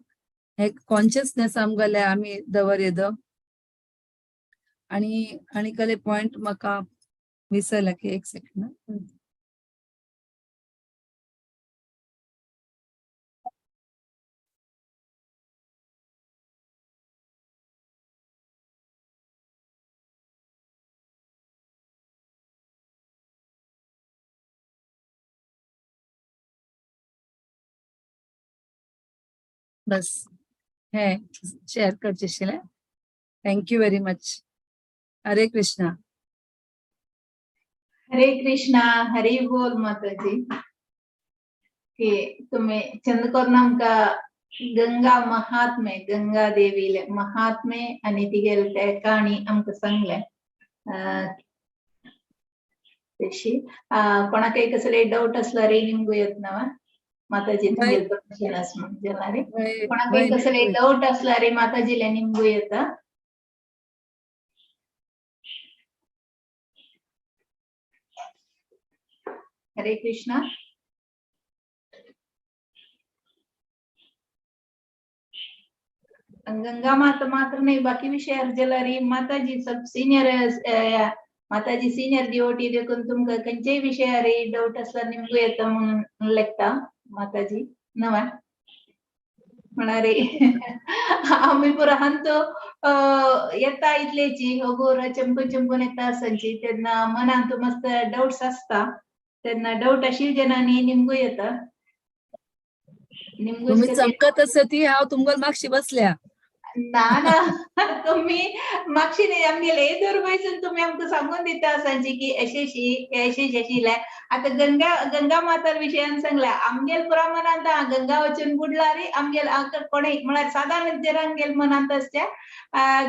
S3: हे कॉन्शियसनेस आमगेले आमी दवर येदो. आणि आणि कले पॉइंट म्हाका विसरला की एक सेकंड. बस हे शेअर करचे आशिल्लें. Thank you very much. Hare Krishna.
S1: Hare Krishna, Hari बोल माताजी. की तुम्ही चंद करून आमकां गंगा महात्मे गंगा देवीले महात्मे आनी तिगेले ते काणी आमकां सांगले. तशी कोणाकय कसले डाऊट असल्यार निमगू येत ना माताजी तुमगेले परमिशन आसा म्हण जाल्यार कोणाकय कसले डाऊट असल्यार माताजीले निमगू येता. हरे कृष्णा. गंगा माता मात्र नहीं बाकी विषय जलारी माताजी सब सीनियर माताजी सीनियर डिवोटी देखून तुमकां खंयचेय विशयार डाऊट असल्यार निमगू येता म्हणून लेखता माताजी नवा म्हणारे आमी पुरा हांतो येता इतलेची होगोर चमकून चमकून येता आसची तेन्ना मनांत मस्त डाऊट्स आसता तेन्ना डाऊट आशिल्ले जेन्ना निमगू येता.
S3: तुम्ही चमकत आसा ती हांव तुमकां मागशी बसल्या.
S1: ना ना तुम्ही मागशी न्ही आमगेले एदोर वयसून तुम्ही आमकां सांगून दिता आसाची की अशेशी अशेश आशिल्लें. आतां गंगा गंगा माता विशयान सांगला आमगेल पुरा मनांत गंगा वचून बुडला रे आमगेल कोणें म्हळ्यार सादारण आमगेल मनांत आसच्या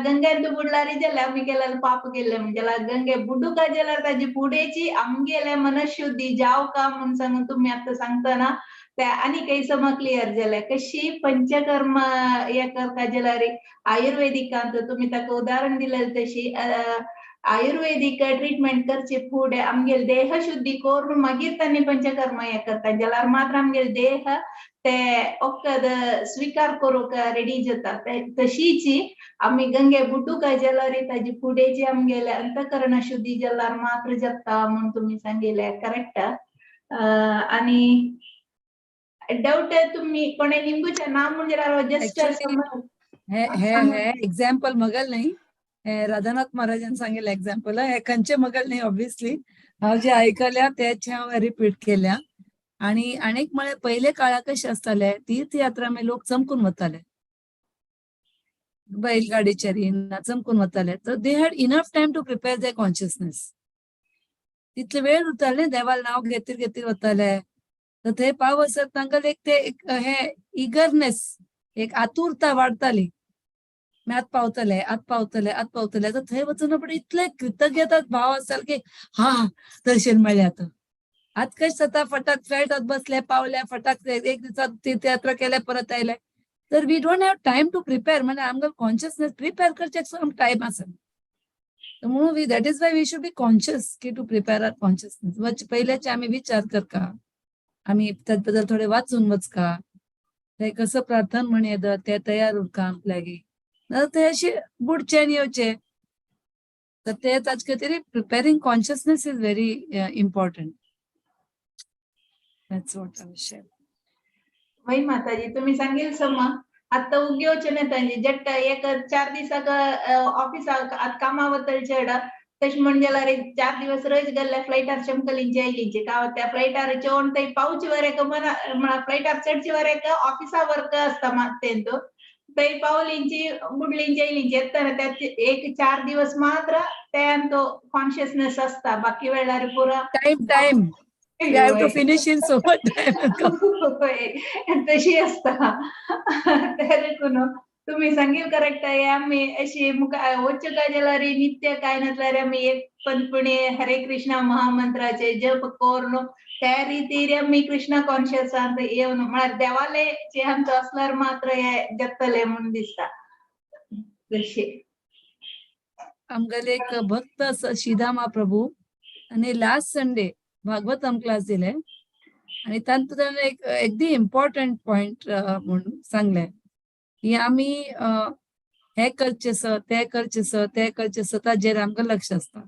S1: गंगेन बुडला रे जाल्यार आमी केल्यार पाप केल्लें म्हणजे गंगे बुडूका जाल्यार ताजी पुडेची आमगेले मनशुद्धी जाव का म्हूण सांगून तुमी आतां सांगतना ते आनी काही समा क्लियर जालें कशी पंचकर्म हे करता जाल्यार आयुर्वेदिकांत तुमी ताका उदाहरण दिलें तशी आयुर्वेदीक ट्रीटमेंट करचे फुडें आमगेले देह शुद्धी करून मागीर तांणी पंचकर्म हे करता, जाल्यार मात्र आमगेले देह ते वखद स्विकार करूंक रेडी जाता. तशीच आमी गंगे बुडूक जाल्यार ताजी फुडें आमगेले अंतकरण शुद्धी जाल्यार मात्र जाता म्हूण तुमी सांगिल्लें करेक्ट. आनी डाऊट तुम्ही कोणे निमगुचे ना म्हणजे जस्ट
S3: Actually, हे हे हे एक्झाम्पल मगल नाही, हे राधानाथ महाराजान सांगितलं एक्झाम्पल. हे खंयचे मगल नाही, ऑब्विसली हांव जे आयकल्या तेच हांव रिपीट केल्या. आणि अनेक म्हळ्यार पयले काळाक कशें आसताले, तीर्थयात्रा मागीर लोक चमकून वताले बैलगाडीचेर, चमकून वताले. तर they had enough time to prepare their consciousness. तितले वेळ उरताले, देवाल नांव घेतीर घेतीर वताले. तर थंय पावसर तांकां एक ते एक हे इगरनेस, एक आतुरता वाडताली, आत पावतले, आत पावतले, आत पावतले. आतां थंय वचून पण इतले कृतज्ञता भाव आसताले की हा, दर्शन मेळ्ळें. आतां आत कशें जाता, फटाक फ्लायटात बसले, पावले, फटाक एक दिसात तीर्थयात्रा केले, परत आयले. तर we don't have time to prepare. म्हणजे आमकां कॉन्शियसनेस प्रिपेर करचें आमकां टायम आसना. म्हणून we that is why we should be conscious की टू प्रिपेर our consciousness. वच पयल्याचे आमी विचार करका, आमी त्याच बद्दल थोडे वाचून वचका, ते कसं प्रार्थना म्हण येता ते तयार उरका आमकां लागीं, नाजाल्यार ते अशे बुडचे आनी येवचे. तर ते ताचे खातीर preparing consciousness is very important. That's what I share.
S1: वय माताजी, तुम्ही सांगेल समा. आता उगेवचे नाही तांचे जट्ट एक 4 दिसाक ऑफिसाक आत कामा वतल चेड तशें म्हण जाल्यार एक 4 दिवस रज गेल्ले फ्लायटार चमकलींचे आयलींचे का त्या फ्लायटार चेवन थंय पावचे वरेक मना म्हळ्यार फ्लायटार चडचे वरेक ऑफिसा वर्क आसता मात. थंय पावलींची बुडलींची आयलींची येतना त्या एक 4 दिवस मात्र ते तो कॉन्शियसनेस आसता, बाकी वेळार पुरा
S3: Time, time. We have to finish in so much time.
S1: होय, तशी आसता. ते देखून तुम्ही सांगील करेक्ट आहे. आमी अशी मुखार वच्चे काय जाल्यार नित्य काय नासल्यार आमी एक पंतपणे हरे कृष्णा महामंत्राचे जप करून त्या रितीर आमी कृष्णा कॉन्शियसांत येवन, म्हळ्यार देवाले जे आमचो असल्यार मात्र हे जगतले म्हणून दिसता तशी.
S3: आमगेले एक भक्त आसा श्रीदामा प्रभू आणि लास्ट संडे भागवतम क्लास दिले आणि तातूंत ताणें एक एकदम इम्पॉर्टंट पॉइंट म्हूण सांगले की आमी हे करचे स, ते करचे स, ते करचे स, ताजेर आमकां लक्ष आसता.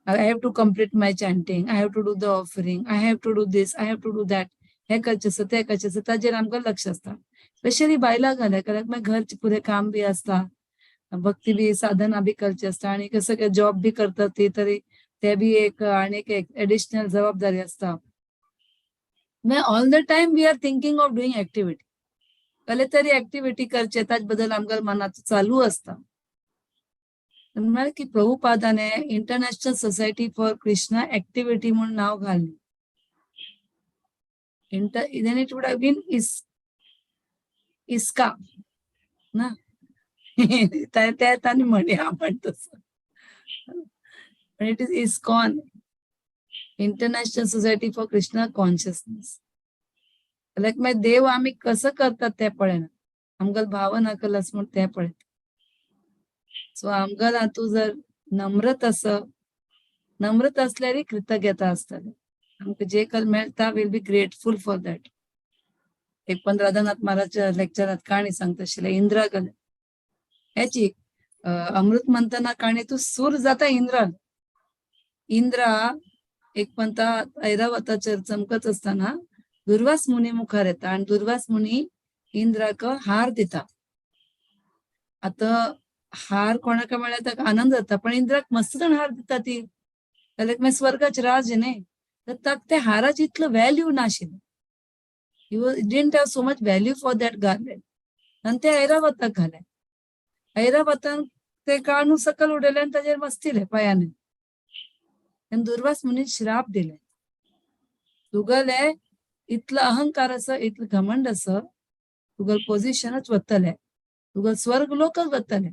S3: I have to complete my chanting, I have to do the offering, I have to do this, I have to do that. हे करचे स, ते करचे स, ताजेर आमकां लक्ष आसता. स्पेशली बायलां घाले कारण मागीर घरचे पुरे काम बी आसता, भक्ती बी साधना बी करची आसता आणि कसं जॉब बी करतात ती, तरी ते बी एक आणि एक एडिशनल जबाबदारी आसता. All the time we are thinking of doing activity, कसले तरी ऍक्टिव्हिटी करचे, ताज बद्दल आमकां मनात चालू आसता. म्हळ्यार की प्रभुपादाने international society for Krishna activity म्हणून नाव घालले. Inter then it would have been is ISKA ना. त्या त्या तांणी म्हणया आपण तसं, पण it is ISKCON, International Society for Krishna Consciousness. लायक मागीर देव आमी कसं करतात ते पळयना, आमकां भावना कलस म्हूण ते पळयता. सो आमकां हातूंत जर नम्रत आस, नम्रत असल्यार कृतज्ञता आसतले. आमकां जे कल मेळटा, we'll be grateful for that. एक पण राधानाथ महाराजच्या लेक्चरात काणी सांगता आशिल्ले इंद्रा कल हेची अमृत मंथना काणी. तूं सूर जाता इंद्रान. इंद्रा एक पंता ऐरावताचेर चमकत असताना दुर्वास मुनी मुखार येता आणि दुर्वास मुनी इंद्राक हार दिता. आता हार कोणाक मेळ्ळ्यार ताका आनंद जाता, पण इंद्राक मस्त जाण हार दिता ती, जाल्यार मागीर स्वर्गाचे राज न्ही, तर ताका त्या हाराची इतलो व्हॅल्यू नाशिल्लो. He didn't have so much value for that garland. आनी ते ऐरावताक घाले. ऐरावतान ते काडून सकल उडयले आनी ताजेर मस्तिले पांयानी आनी दुर्वास मुनीन श्राप दिले, तुगले इतलो अहंकार आसा, इतलो घमंड आसा, तुगेलें पोझिशनच वतले, तुगेलो स्वर्ग लोकच वतले.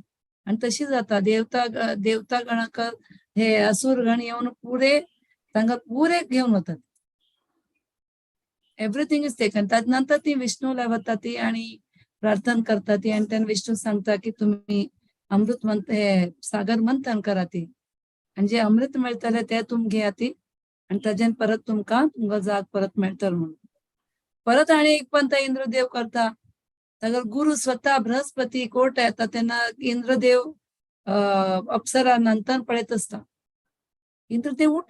S3: आणि तशी जाता, देवता देवता गणाक हे असुर गण येवन पुरे तांकां पुरे घेवन वतात. Everything is taken. त्यात नंतर ती विष्णूला वता ती आणि प्रार्थना करता ती आणि त्यांना विष्णू सांगता की तुम्ही अमृत मंथ हे सागर मंथन करा ती. आनी जे अमृत मेळटलें तें तुम घेयात आनी ताजेन परत तुमकां तुमकां जाग परत मेळटलो म्हणून. परत आनी एक पण तो इंद्रदेव करता. ताका गुरु स्वता बृहस्पती कोर्ट येता तेन्ना इंद्रदेव अप्सरा नंतर पळयत आसता. इंद्रदेव उठ्ठा.